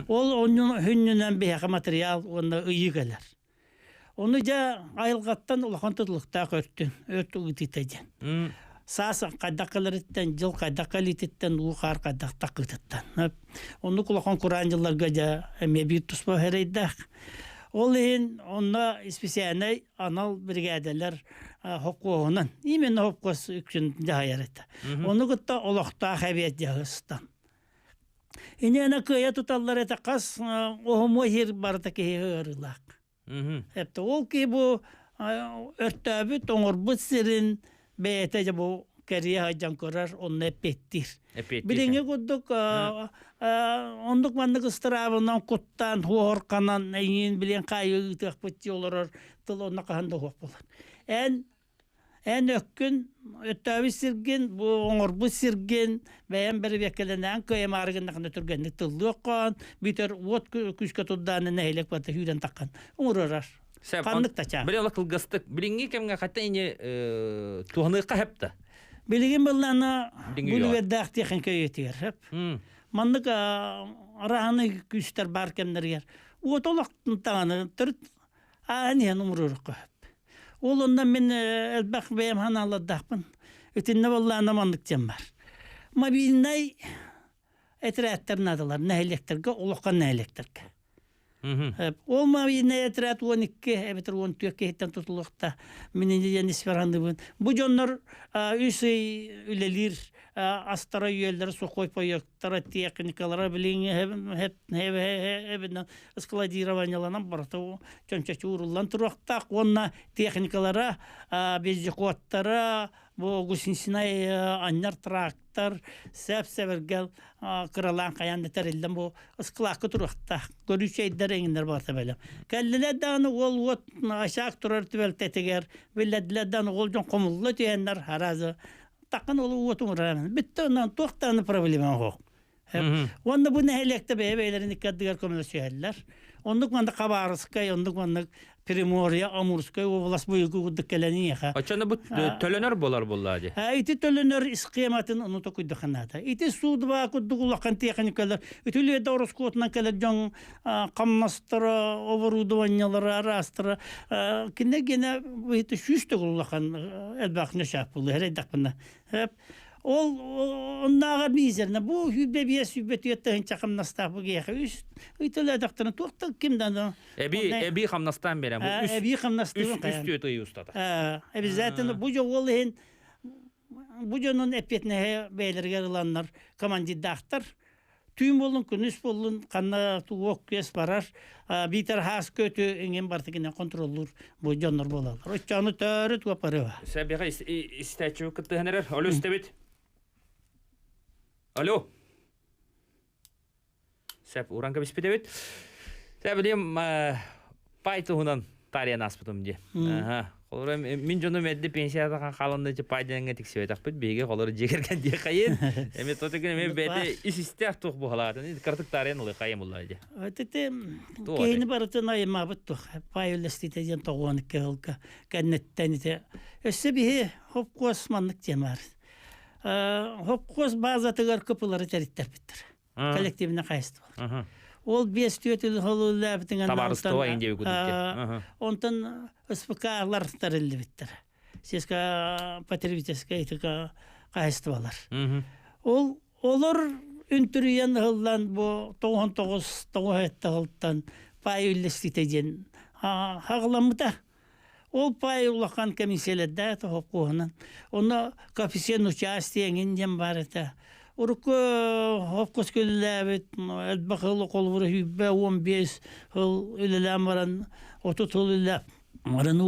Ол хүннүнэн биһиэхэ материал уонна ыйыы кэлэр. Ону дьэ айылҕаттан улахан тутулуктаах өртүн, өрт ыытыыта диэн. Саас хайдах кэлэриттэн, дьыл хайдах кэлиититтэн, уу хаар хайдах такыытыттан. Оннук улахан кураан дьылларга дьэ эмиэ биир туспа эрэйдээх. Ол иһин онно специальнай анал биригээдэлэр хопкуоһунан, именно хопкуос үксүн дьаһайар этэ. Ону кытта олохтоох эбиэт дьаһыстан. Инньэ кыайа туталлар этэ хас оһумуо иһир барыта киһи ыарыылаах. Эптэ ол киһи бу өртөөбүт, оҥорбут сирин бэйэтэ дьэ бу кэрийэ сылдьан көрөр, онно эппиэттиир. Билиҥҥи курдук оннук маннык ыстыраабынан куттаан, хуоһурханан эйиин билиэн хаайыы ыытыахпыт дии олорор тыл онно хаһан да суох буолар. Эн эн өккүн, өттөөбүт сиргин, бу оҥорбут сиргин бэйэм бэрэбиэркэлэнээн кыайамаары гыннахына түргэнник тыллыаххын, бүтэр уот күүскэ турдааны нэһилиэк барыта сүүрэн таххан оҥоророр. Ханнык да чаа. Били ола кылгастык. Билиҥҥи кэмҥэ хатта ини туһаныахха сөп да? Билигин быллана бүлүгэрдээх тиэхиньикэ үйэтигэр сөп. Маннык араһаны күүстэр баар кэмнэригэр уот олох таҕаны төрүт ааһан иһэн умуруорукка сөп. Ол онно мин элбэх бэйэм ханаалардаахпын. Итиннэ боллаана маннык диэн бар. Мобильнай этэрээттэр наадалар нэһилиэктэргэ, улахан нэһилиэктэргэ. Ол мобильнай отряд 12 эбэтэр 14 киһиттэн тутулуохта мин диэн испэр Бу дьоннор үс ый үлэлиир астара үөллэрэ сухой паектара техникалара билиҥҥи складированиеланан барыта чөмчөчү ууруллан туруохтаах уонна техникалара вездеходтара бу гусеничнай анньар трактор сэп-сэбиргэл кыралаан хайаан да тэриллэн бу ыскылаакка туруохтаах көрүүчэйдэр эҥиннэр барыта бэлэм кэллилэр даҕаны уол уот ашаак турар түбэлтэтигэр биллэрдилэр даҕаны ол дьон хомулла түһэннэр аразы такын ол уотун ураан бүттэ онон туох даҕаны проблема суох. Уонна бу нэһилиэктэ бэйэ-бэйэлэрин икки ардыгар көмөлөсүһэллэр. Оннук маннык Хабаровскай, оннук маннык Приморье, Амурскай уобалас быйылгы курдук кэлэн иһиэхэ. Оччону бу төлөнөр болар буолла дии. Ити төлөнөр схематын ону токуйдаханаата. Ити суудба курдук улахан техникалар үтүлүөдэ ороскуотунан кэлэр дьон хамнастара, оборудованиелара, араастара кине гене быйыты сүүс төгүл улахан элбэх нөшаап булу эрейдахпына. Ол оннааҕар мизерна бу 105 104 тыһыынча хамнастаах бу киһиэхэ үс ыйтылаатахтарына туох да ким да Эби эби хамнастаан берем. Бу үс эби хамнастыын үс үс ый устата. Обязательно бу ол иһин бу дьонун эппиэтинэһэ бэйэлэригэр ыланнар командирдаахтар түүн буоллун күнүс буоллун ханна туох күөс барар биитэр хаас көтү иҥин бартыкынан контроллуур бу дьоннор буолаллар оччону төөрү туопарыба Сәбиҕэ истээччи кыттыһан эрэр. Алло истэбит. Алло. Сәп уран кэбиспит эбит. Сәбилим пай туһунан таарыйан ааспытым дии. Холобура, мин дьонум эрдэ пенсияда хааланна пай диэҥҥэ тиксибэтэхпит. Биһиги холобура дьиэ кэргэн дии хайын. Эми тотыкын эми бэйэтэ ис истээх туох буһалаатын. Кыратык таарыйан ылы хайым булла дии. Ити киһини барытын айымаабыт туох. Пай үллэстиитэ диэн тоҕуон икки кэнниттэн ити. Өссө биһи хопкуос маннык диэн баар. Хопкуос базатыгар кыпылары тэриттэрбиттэр. Коллективный хаһайыстыбалар. Ол биэс түөрт үлэлээбитиҥ Табаарыстыба индия кудукке. Онтон СПК-лар тэриллибиттэр. Сельское потребительское этика хаһайыстыбалар. Ол олор үнтүрүйэн ыһыллан бу 99 тоҕус сылтан пай үллэстиитэ диэн хаҕыламмыта. Ол пай улахан комиссиялардаах хопкуоһунан. Онно коэффициент участия эҥин диэн баар этэ. Урукку хопкос үлэлээбит элбэх сыл холобура сүүрбэ 15 сыл үлэлээн баран 30 сыл үлэлээн баран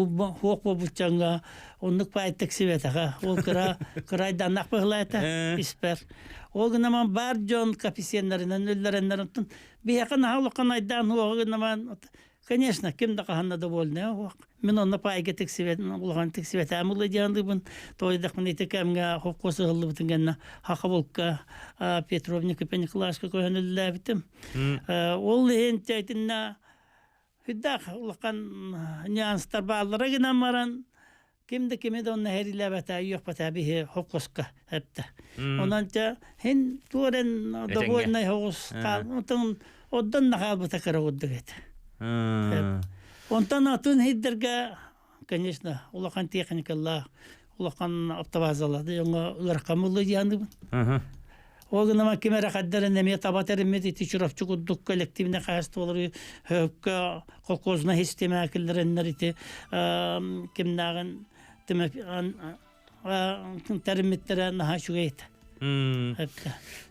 хуох буолбут дьоҥҥо оннук паай тиксибэтэҕэ. Ол кыра кырайданнах быһылаата испэр. Ол гынан баар дьон коэффициеннэринэн үллэрэннэр онтон биһиэхэ наһаа улахан айдаан уоҕа гынан Конечно, ким да хаһан да довольный суох. Мин онно паайга тиксибэт, улахан тиксибэтэм ылы диэн Тойдахпын ити кэмҥэ холкуос ыһыллыбытын кэннэ Хахабылка Петров Никита Николаевичка көһөн үлэлээбитим. Ол иһин итиннэ хүддээх улахан нюанстар бааллара гынан баран ким да кими да онно хэрилээбэтэ үөхпэтэ биһи холкуоска эптэ. Онон те хин туорен довольный хоҕус хаалбытын онтон да хаалбыта кыра курдук этэ. Онтон атын хиддерге конечно улахан техникалаах улахан автобазалар дьоҥҥо ыарахан буолла дианыбын. Ол гынан ким эрэ хаддарын эмиэ таба тэриммит ити Чурапчы курдук коллективнай хаһайыстыбалары хөккө колхознай системаҕа киллэрэннэр ити кимнааҕын тэриммиттэрэ наһаа үчүгэй этэ.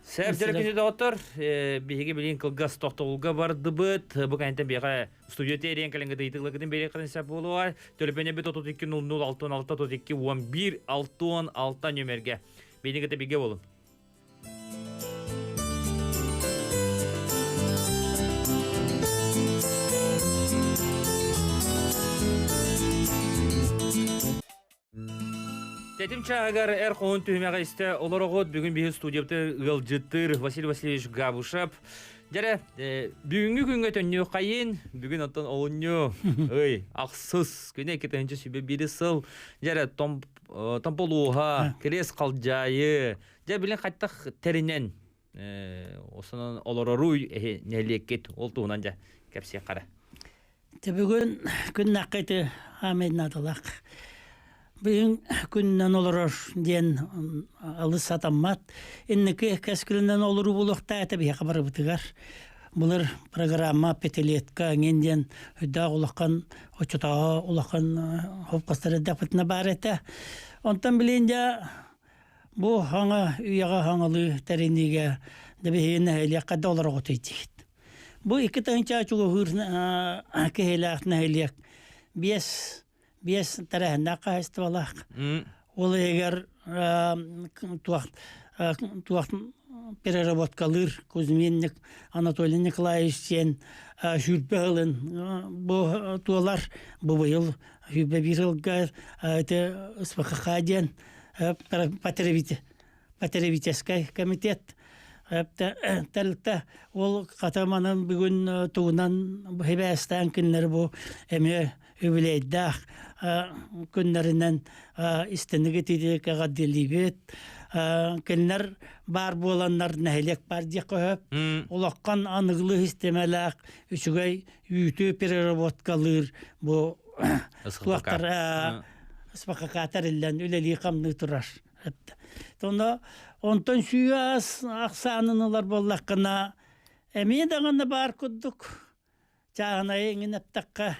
Сэр дьэрэ доҕоттор, биһиги билигин кылгас тохтобулга бардыбыт. Бу кэнниттэн биһиэхэ студия тиэриэн кэлэн ыйытыыларгытын биэриэххитин сөп буолуоҕа. Төлөпүөнэбит 32 00 66 32 11 66 нөмерге. Биһиги кытта бигэ болун. Тэтим чааһыгар эр хоһун түһүмэҕи истэ олороҕут. Бүгүн биһи студиябытыгар ыалдьыттыыр Василий Васильевич Габышев. Дьэрэ, бүгүҥҥү күҥҥэ төннүөххэйин. Бүгүн оттон олунньу ый ахсыс күнэ 2021 сыл. Дьэрэ, Томполууһа, Кириэс Халдьаайы. Дьэ, билин хайтах тэринэн осонон олороруй нэһилиэккит ол туһунан дьэ кэпсиэххэ Те бүгүн күннэххэ ити аамай наадалаах. Бүгүн күннэн олорор диэн алыс сатаммат. Инники кэскилинэн олоруу буолуохтаа этэ биһиэхэ барыбытыгар. Былыр программа пятилетка эҥин диэн өйдөөх улахан оччотооҕу улахан хопкостар эрдэхпитинэ баар этэ. Онтон билигин дьэ бу хаҥа үйэҕэ хаҥалыы тэриниигэ да биһиги нэһилиэккэ да олороҕут диигит. Бу 2 тыһыынча чугаһыыр киһилээх нэһилиэк биэс биэс тэрээһиннээх хаһаайыстыбалаах. Ол иһигэр туох туох переработкалыыр Кузьмин Анатолий Николаевич диэн сүүрбэ сылын бу туолар бу быйыл 21 сылга ити СПХХ диэн потребительский комитет. Тэрилтэ ол хатаманан бүгүн тугунан хибээстээн кинилэри бу эмиэ үбүлүөйдээх күннэринэн истиник итиитикэҕэ дэлиибит. Кинилэр баар буоланнар нэһилиэк баар диэххэ сөп. Улахан аныгылыы систиэмэлээх үчүгэй үүтү переработкалыыр бу туохтар СПК тэриллэн үлэлии-хамныы турар. Тоно онтон сүүас ахсаанын ылар буоллаххына эмиэ даҕаны баар курдук чааһынайы иҥин эттэххэ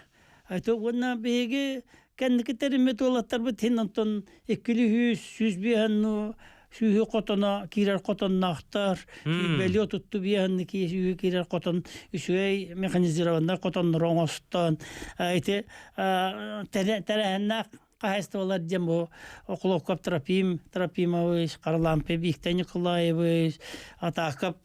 это уонна биһиги кэнники тэриммит уолаттарбыт иһин онтон иккилүү 105 сүүһү хотоно киирэр хотонноохтор сүүрбэлии отутту биэһэнни сүүһү киирэр хотон үчүгэй механизированнай хотоннору оҥостон ити тэрээһиннээх хаһаайыстыбалар диэн бу Охлопков Трофим Трофимович, Харлампий Виктор Николаевич, Атаакап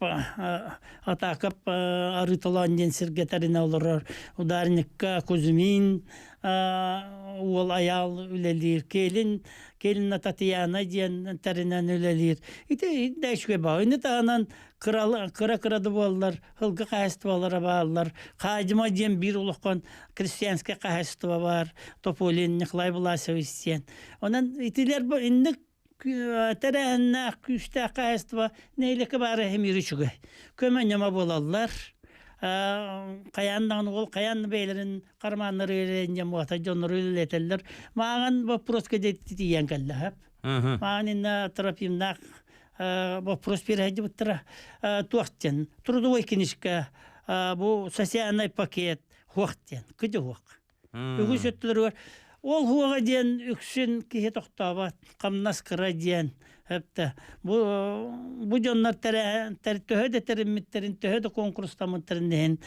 Атаакап Арыыталаан диэн сиргэ тэринэ олорор ударникка Кузьмин уол Айаал үлэлиир, Келин Келина Татьяна диэн тэринэн үлэлиир. Ити да үчүгэй баа. Ини таһынан кыра-кыра да буоллар ылгы хаһаайыстыбалара бааллар. Хаадьыма диэн биир улахан крестьянскай хаһаайыстыба баар. Тополин Николай Власович диэн. Онон итилэр бу инник тэрээһиннээх, күүстээх хаһаайыстыба нэһилиэккэ баара эмиир үчүгэй. Көмө-ньыма буолаллар. Хайаан даҕаны ол хайаан да бэйэлэрин карманнары эрэнньэн буота дьоннору үлэлэтэллэр. Мааҕан боппуруоска тиийэн кэллэ. Маан инна Трофимнаах вопрос биэрээдьибыттара туох диэн трудовой книжка бу социальный пакет хуох диэн кыдьы хуох үгүс өттүлэригэр ол хуоҕа диэн үксүн киһи тохтообот хамнас кыра диэн эптэ бу бу дьоннор төһө да тэриммиттэрин төһө да конкурстаммыттарын иһин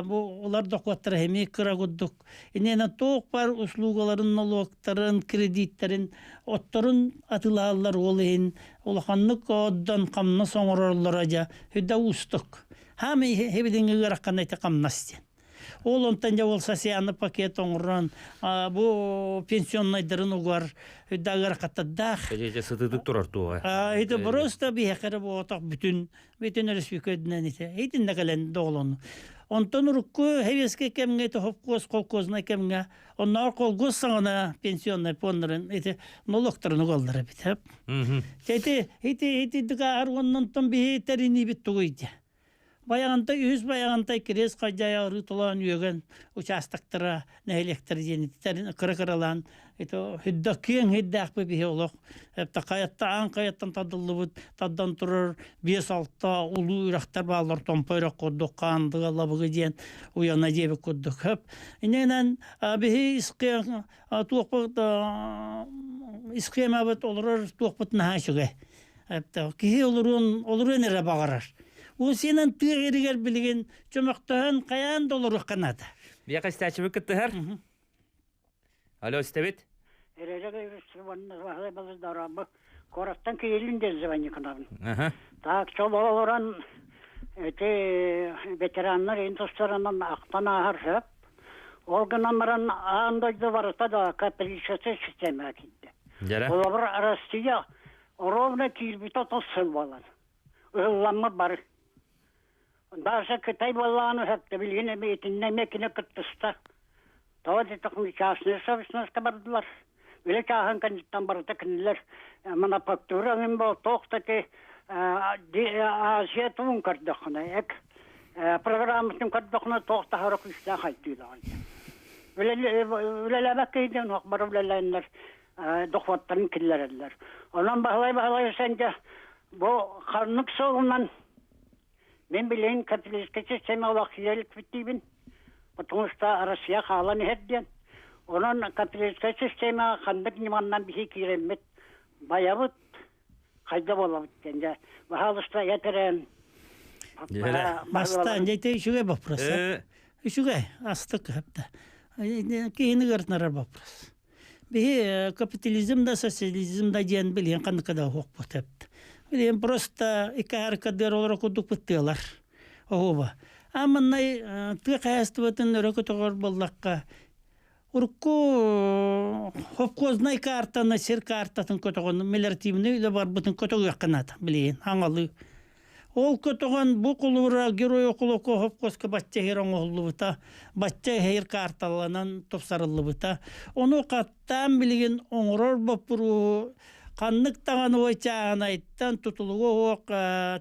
бу улар дохуоттара эмиэ кыра курдук Иннинэ туох баар услугаларын, нолуоктарын, кредиттэрин, отторун атыылаһаллар ол иһин улаханнык оддон хамнас оҥороллоро дьэ сүдэ уустук. Хаамай хэбилиҥи ыарахана ити хамнас диэн. Ол онтон дьэ ол социальный пакет оҥорон бу пенсионнайдарын угар сүдэ ыарахаттардаах. Дьэ сытыытык турар туоҕа. Это просто биһиэхэ буотах бүтүн бүтүн өрөспүүкэдинэн ити итиннэ кэлэн доҕолону. Онтон урукку сэбиэскэй кэмҥэ ити хопкуос холкуознай кэмҥэ оннооҕор колгуос саҕана пенсионнай пуоннарын ити нолуоктарын угаллар эбит. Ити ити ити дыгаар оннонтон биһи тэриниибит тугуй дии. Байаҕантай үһүс Байаҕантай кириэс хадьайа ырыыталаан үөгэн учаастактара нэһилиэктэр диэн кыра-кыралаан ити хүддэ киэҥ хирдээхпит биһи олох хайатта аан хайаттан тардыллыбыт тардан турар 5-6 улуу үрэхтэр бааллар Томпо үрэх курдук Хаандыга Лабыгы диэн Уйана диэбит курдук хөп иннинэн биһи туохпут исхемабыт олорор туохпут наһаа үчүгэй киһи олоруон олоруон эрэ баҕарар Усинан тыа иригэр билигин чөмөхтөһөн хайаан да олоруохха наада. Биэхэ истээччибит кыттыһар. Алло, истэбит? Куораттан киирин диэн звонниканабын. Так, чол олорон эти ветераннар ин тустарынан ахтан ааһар сөп. Ол гынан баран аан дойду барыта да капиталистическай система киирдэ. Холобур, Россия ровно киирбитэ 30 сыл буолан. Ыһылламмыт бары. Даже Кытай буоллаҕына сөптө билигин эми итиннэ эмиэ кини кыттыста. Тоҕо диэтэххинэ частная собственностька бардылар. Үлэ чааһын кэнниттэн барыта кинилэр мануфактура эҥин буол туох да ити Азия тугун көрдөххүнэ эк программатын көрдөххүнэ туох да аһара күүстээх хайдыылаах үлэлээбэт киһи диэн бары үлэлээннэр дохуоттарын киллэрэллэр. Онон Баһылай Баһылайыс дьэ бу ханнык суолунан Мин билигин капиталистическай система олохсуйа иликпит диибин, потому что Россия хаалан иһэр диэн. Онон капиталистическай системаҕа ханнык ньыманнан биһи киирэммит байабыт, хайда буолабыт диэн дьэ, баһаалыста этэрээн. Бастаан дьэ үчүгэй вопрос. Үчүгэй, астык хөптө. Киһини ыартынарар вопрос. Биһи капитализм да социализм да диэн билигин ханныка да оһуохпут эбит. Билигин просто икки аркадыар олоро курдук быттыалар. Оһуоба. А маннай тыа хаһаайыстыбатын өрө көтөҕөр буоллахха урукку хопкуознай картаны сир картатын көтөҕөн мелиоративный үлэ барбытын көтөҕүөххэ наада билигин аҥалыы. Ол көтөҕөн бу кулуура Герой Окулоко хопкоска бачча иһэр оҥоһуллубута, бачча иһэр карталанан тупсарыллыбыта. Ону хаттаан билигин оҥорор боппуруоһу ханнык даҕаны ой чааһынайтан тутулуга суох,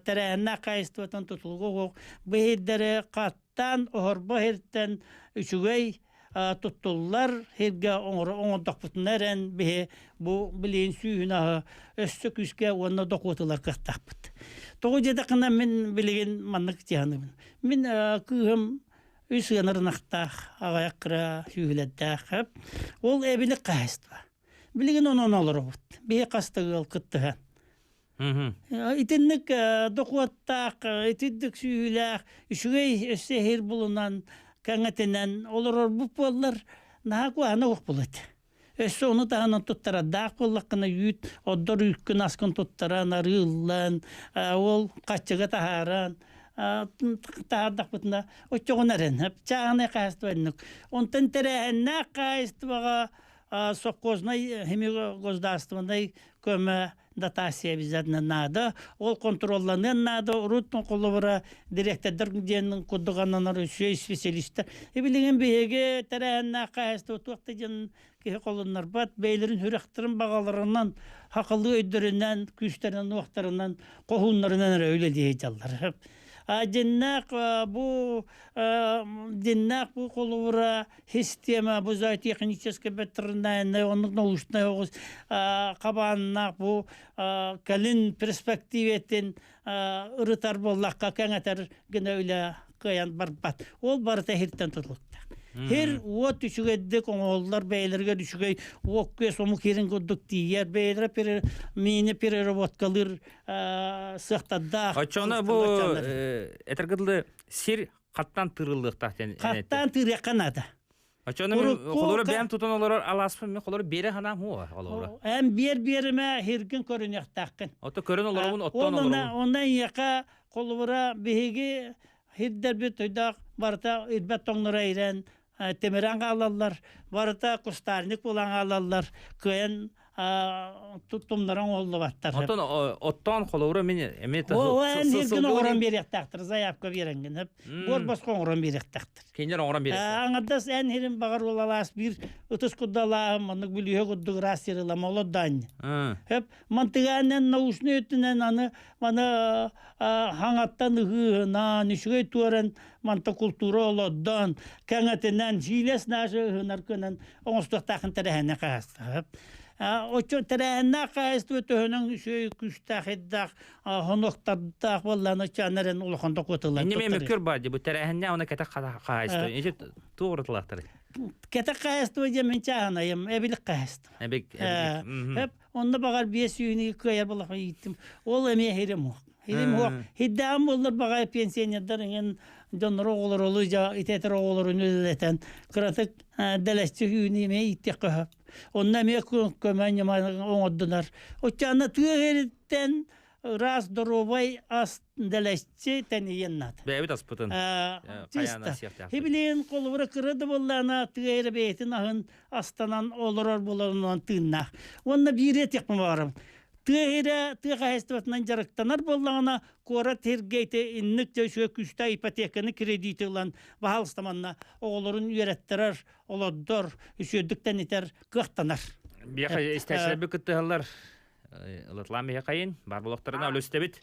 тэрээһиннээх хаһаайыстыбаттан тутулуга суох бу иһирдэри хаттаан оһорбо иһиртэн үчүгэй туттуллар сиргэ оҥордохпутуна эрэн биһи бу билигин сүүһүн аһы өссө күүскэ уонна дохуотулар кыахтаахпыт. Тоҕо диэтэххинэ мин билигин маннык дьаһаныбын. Мин кыыһым үс ыанар ынахтаах, аҕыйах кыра сүүһүлэрдээх. Ол эбилик хаһаайыстыба. Билигин онон олоробут. Биһи хас да ыал кыттыһан. Итинник дохуоттаах, итинник сүүйүүлээх, үчүгэй өссө эһир булунан, кэҥэтинэн олорорбут буоллар, наһаа куһаҕана суох буолуо этэ. Өссө ону таһынан туттарардаах буоллаххына үүт, ордор үүккүн аскын туттаран, арыыллан, ол хаччыга таһааран, таһаардахпытына оччоҕуна эрэн чааһынай хаһаайыстыба инник. Онтон тэрээһиннээх хаһаайыстыбаҕа совхознай государственнай көмө дотация обязательно наада. Ол контролланыан наада. Урут холобура директордар диэн курдук ананар үчүгэй специалистар. Билигин биһиги тэрээһиннээх хаһаайыстыба туох да диэн киһи холуннарбат. Бэйэлэрин сүрэхтэрин баҕаларынан, хахылыы өйдөрүнэн, күүстэринэн, уохтарынан, хоһууннарынан эрэ үлэлии сылдьаллар. Дьиннээх бу дьиннээх бу холобура система бу зоотехническай ветеринарнай оннук научнай оҕус хабааннаах бу кэлин перспективэтин ырытар буоллахха кэҥэтэр гына үлэ кыайан барбат. Ол барыта иһиртэн тутулуктаах. Хир уот үчүгэйдик оҥоһуллар бэйэлэригэр үчүгэй уок-күөс омук иһирин курдук тиийэр бэйэлэрэ миини переработкалыыр сыахтардаах. Оччоҕуна бу этэргэ дылы сир хаттан тыырыллыахтаах диэн Хаттан тыырыахха наада. Оччону мен холоро бэйэм тутан олорор алааспын мен холоро биэрэ санаам хуо холоро. Эн биэр биэримэ хиргин көрүнүөхтааххын. Ото көрөн олоробун оттон олоробун. Онна ийэхэ холобура биһиги хирдэрбит тойдаах барыта ирбэт тоҥноро ирэн тимирэн хаалаллар, барыта кустарник буолан хаалаллар, кыайан тумнаран оҥоһуллубаттар. Оттон оттон холобура мин эмиэ Эн иргин оҥорон биэриэхтээхтэр, заявка биэрэҥҥин. Буор босхо оҥорон биэриэхтээхтэр. Кинилэр оҥорон биэриэхтэр. Аҥардас эн иһирин баҕар уолалаас биир ытыс курдалааһын маннык бүлүүһэ курдук ыраас сир ылама олордаанньа. Хөп мантыгааннан научный өттүнэн аны маны хаҥаттан ыһыыһынан үчүгэй туоран манта култуура олордон кэҥэтинэн сиилэс наша ыһынар кынан оҥостуохтаахын тэрээһинэ хаһаастаах. Оччо тэрээһиннээх хаһаайыстыба төһөнөн үчүгэй күүстээх ирдээх хонуктардаах буоллаана оччоон эрэн улахан докуоталар Инньэ мен мөккүөр баар дии бу тэрээһиннээх уонна кэтэх хаһаайыстыба. Ити туох уратылаахтарый? Кэтэх хаһаайыстыба диэн мин чааһынайым, эбилик хаһаайыстыба. Эбик, эбилик. Онно баҕар биэс үүнү кыайар буоллахха ииттим. Ол эмиэ иһирим уох. Иһирим уох. Хиддаам буоллар баҕай пенсионердар иҥин дьоннору оҕолору дьа итэтэр оҕолорун үлэлэтэн кыратык дэлэччи үүнү эмиэ ииттиэххэ сөп. Онно эмиэ көмө ньыма оҥордунар. Оччоҕуна тыа иһириттэн ыраас доруобай ас дэлэччи тэнийэн наада. Бэйэбит аспытын чисто. Хибилиин холобура кыра да буоллаана тыа эрэ бэйэтин аһын астанан олорор буоларынан тыыннаах. Уонна биири этиэхпин баҕарабын. Тыа иһирэ тыа хаһаайыстыбатынан дьарыктанар буоллаҕына, куорат сиргэ ити инник дьэ үчүгэй күүстээх ипотеканы кредити ылан, баһаалыста манна оҕолорун үөрэттэрэр, олордор, үчүгэйдик тэнитэр кыахтанар. Биэхэ истээччилэрбит кыттыһаллар. Ылатлаан биһиэхэйин, бар болохторуна өлүстэбит.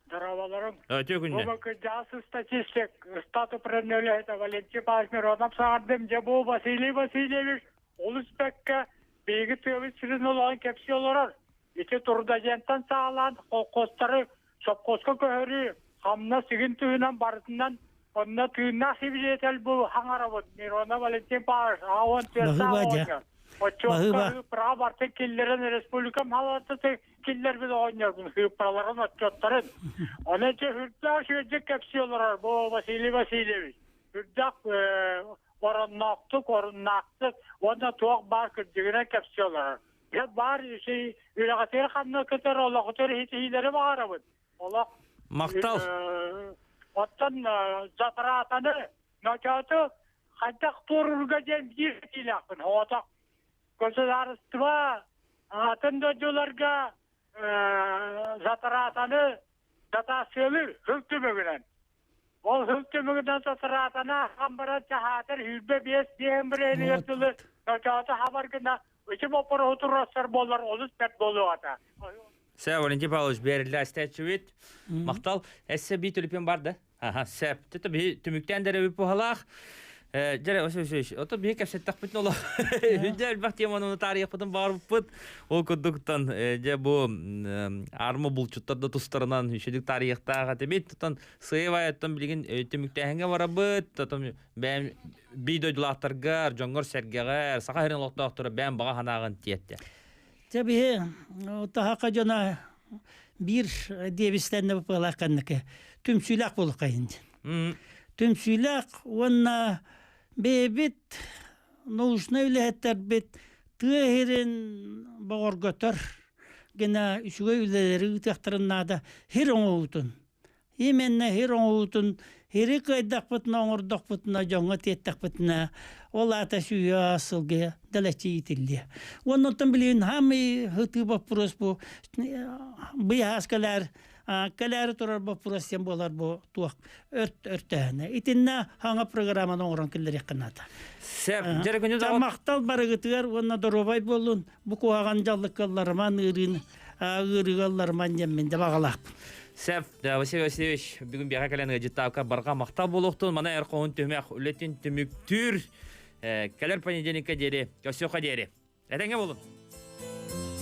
Здраволорум. Өтө күннэ. Бу кырдьаҕас статистик, штат управлениета Валентин Павлович Миронов саҥардым. Дьэ бу Василий Васильевич олус бэккэ биһиги тыабыт сирин олоҕун кэпсии олорор. Ити трудодентан саҕалаан холкуостары сопхуоска көһөрүү, хамнас игин туһунан барытынан онно тыыннаах сибидиэтэл бу хаҥарабыт Миронов Валентин Павлович аҕа 14 оҕонньор. Отчуокка право бартын киллэрэн республикам халататы киллэрбит оҕонньорбун сыыппараларын отчуоттарын. Ону ити үрдээх үчүгэйдик кэпсии олорор бу Василий Васильевич. Үрдээх оронноохтук, оруннаахтык уонна туох баар кырдьыгынан кэпсии олорор. Дьэ баар үрэҕитигэр ханна көтөр олохутугар иһитиһиилэри баҕарабыт. Олох Махтал. Оттон затратаны ночооту хайдах туоруурга диэн биир этиилээхпин. Оҕотох государство атын дойдуларга затратаны Датаассыалыыр сыл түмүгүнэн. Ол сыл түмүгүнэн сатараатана хамбаран чаһаатар 25 диэн бирээнигэр дылы ночоото хабар гына ити боппуруоһу туруорсар буоллар олус бэрт буолуох этэ. Сэ, Валентин Павлович, бериллэ астааччыбыт. Махтал. Эссе би төлөпүөн бар да? Аха, сөп. Тото биһи түмүктээн дэрэ бүппуһалаах. Дьэрэ, ос ос ос. Ото биһи кэпсэттэхпитин олох. Дьэ, элбэх теманы таарыйахпытын баарбыппыт. Ол курдуктан, дьэ, бу арма булчуттар да тустарынан үчүдүк таарыйахтаах этибит. Тотон сыйыбай оттон билигин түмүктээһиҥҥэ барабыт. Тотон бэйэм бии дойдулаахтаргар, дьоҥҥор-сэргэҕэр, саха сирин олохтоохторо бэйэм баҕа санааҕын тиэттэ. Дьэ биһи таһака дьоно биир диэбистэннэ быпыалаах кэнники түмсүүлээх буолуоххайын диэн. Түмсүүлээх уонна бэйэбит научнай үлэһиттэрбит тыа сирин боҕорготор гына үчүгэй үлэлэри ыытыахтарын наада сир оҥоһуутун Именно сир оҥоһуутун сири кыайдахпытына, оҥордохпутуна, дьоҥҥо тиэттэхпитинэ, ол аата сүүһэ сылгы дэлэччи иитиллиэ. Уонна оттон билигин хаамый ытыы боппуруос бу быйаһаас кэлээр кэлээри турар боппуруос диэн буолар бу туох өрт өртөөһүнэ. Итиннэ хаҥа программаны оҥорон киллэриэххэ наада. Сөп. Дьэрэ күнү Махтал барыгытыгар уонна доруобай буоллун. Бу куһаҕан дьаллыкка ылларыман ыарыын ыарыыга ылларыман диэммин да баҕалаахпын. Сөп, Василий Васильевич, бүгүн биэхэ кэлэн ыалдьыттаабыкка барҕа махтал буолуохтун. Мана эр хоһун түһүмэх үлэтин түмүктүүр. Кэлэр понедельникка диэри, көрсүөххэ диэри. Этэҥҥэ буолун.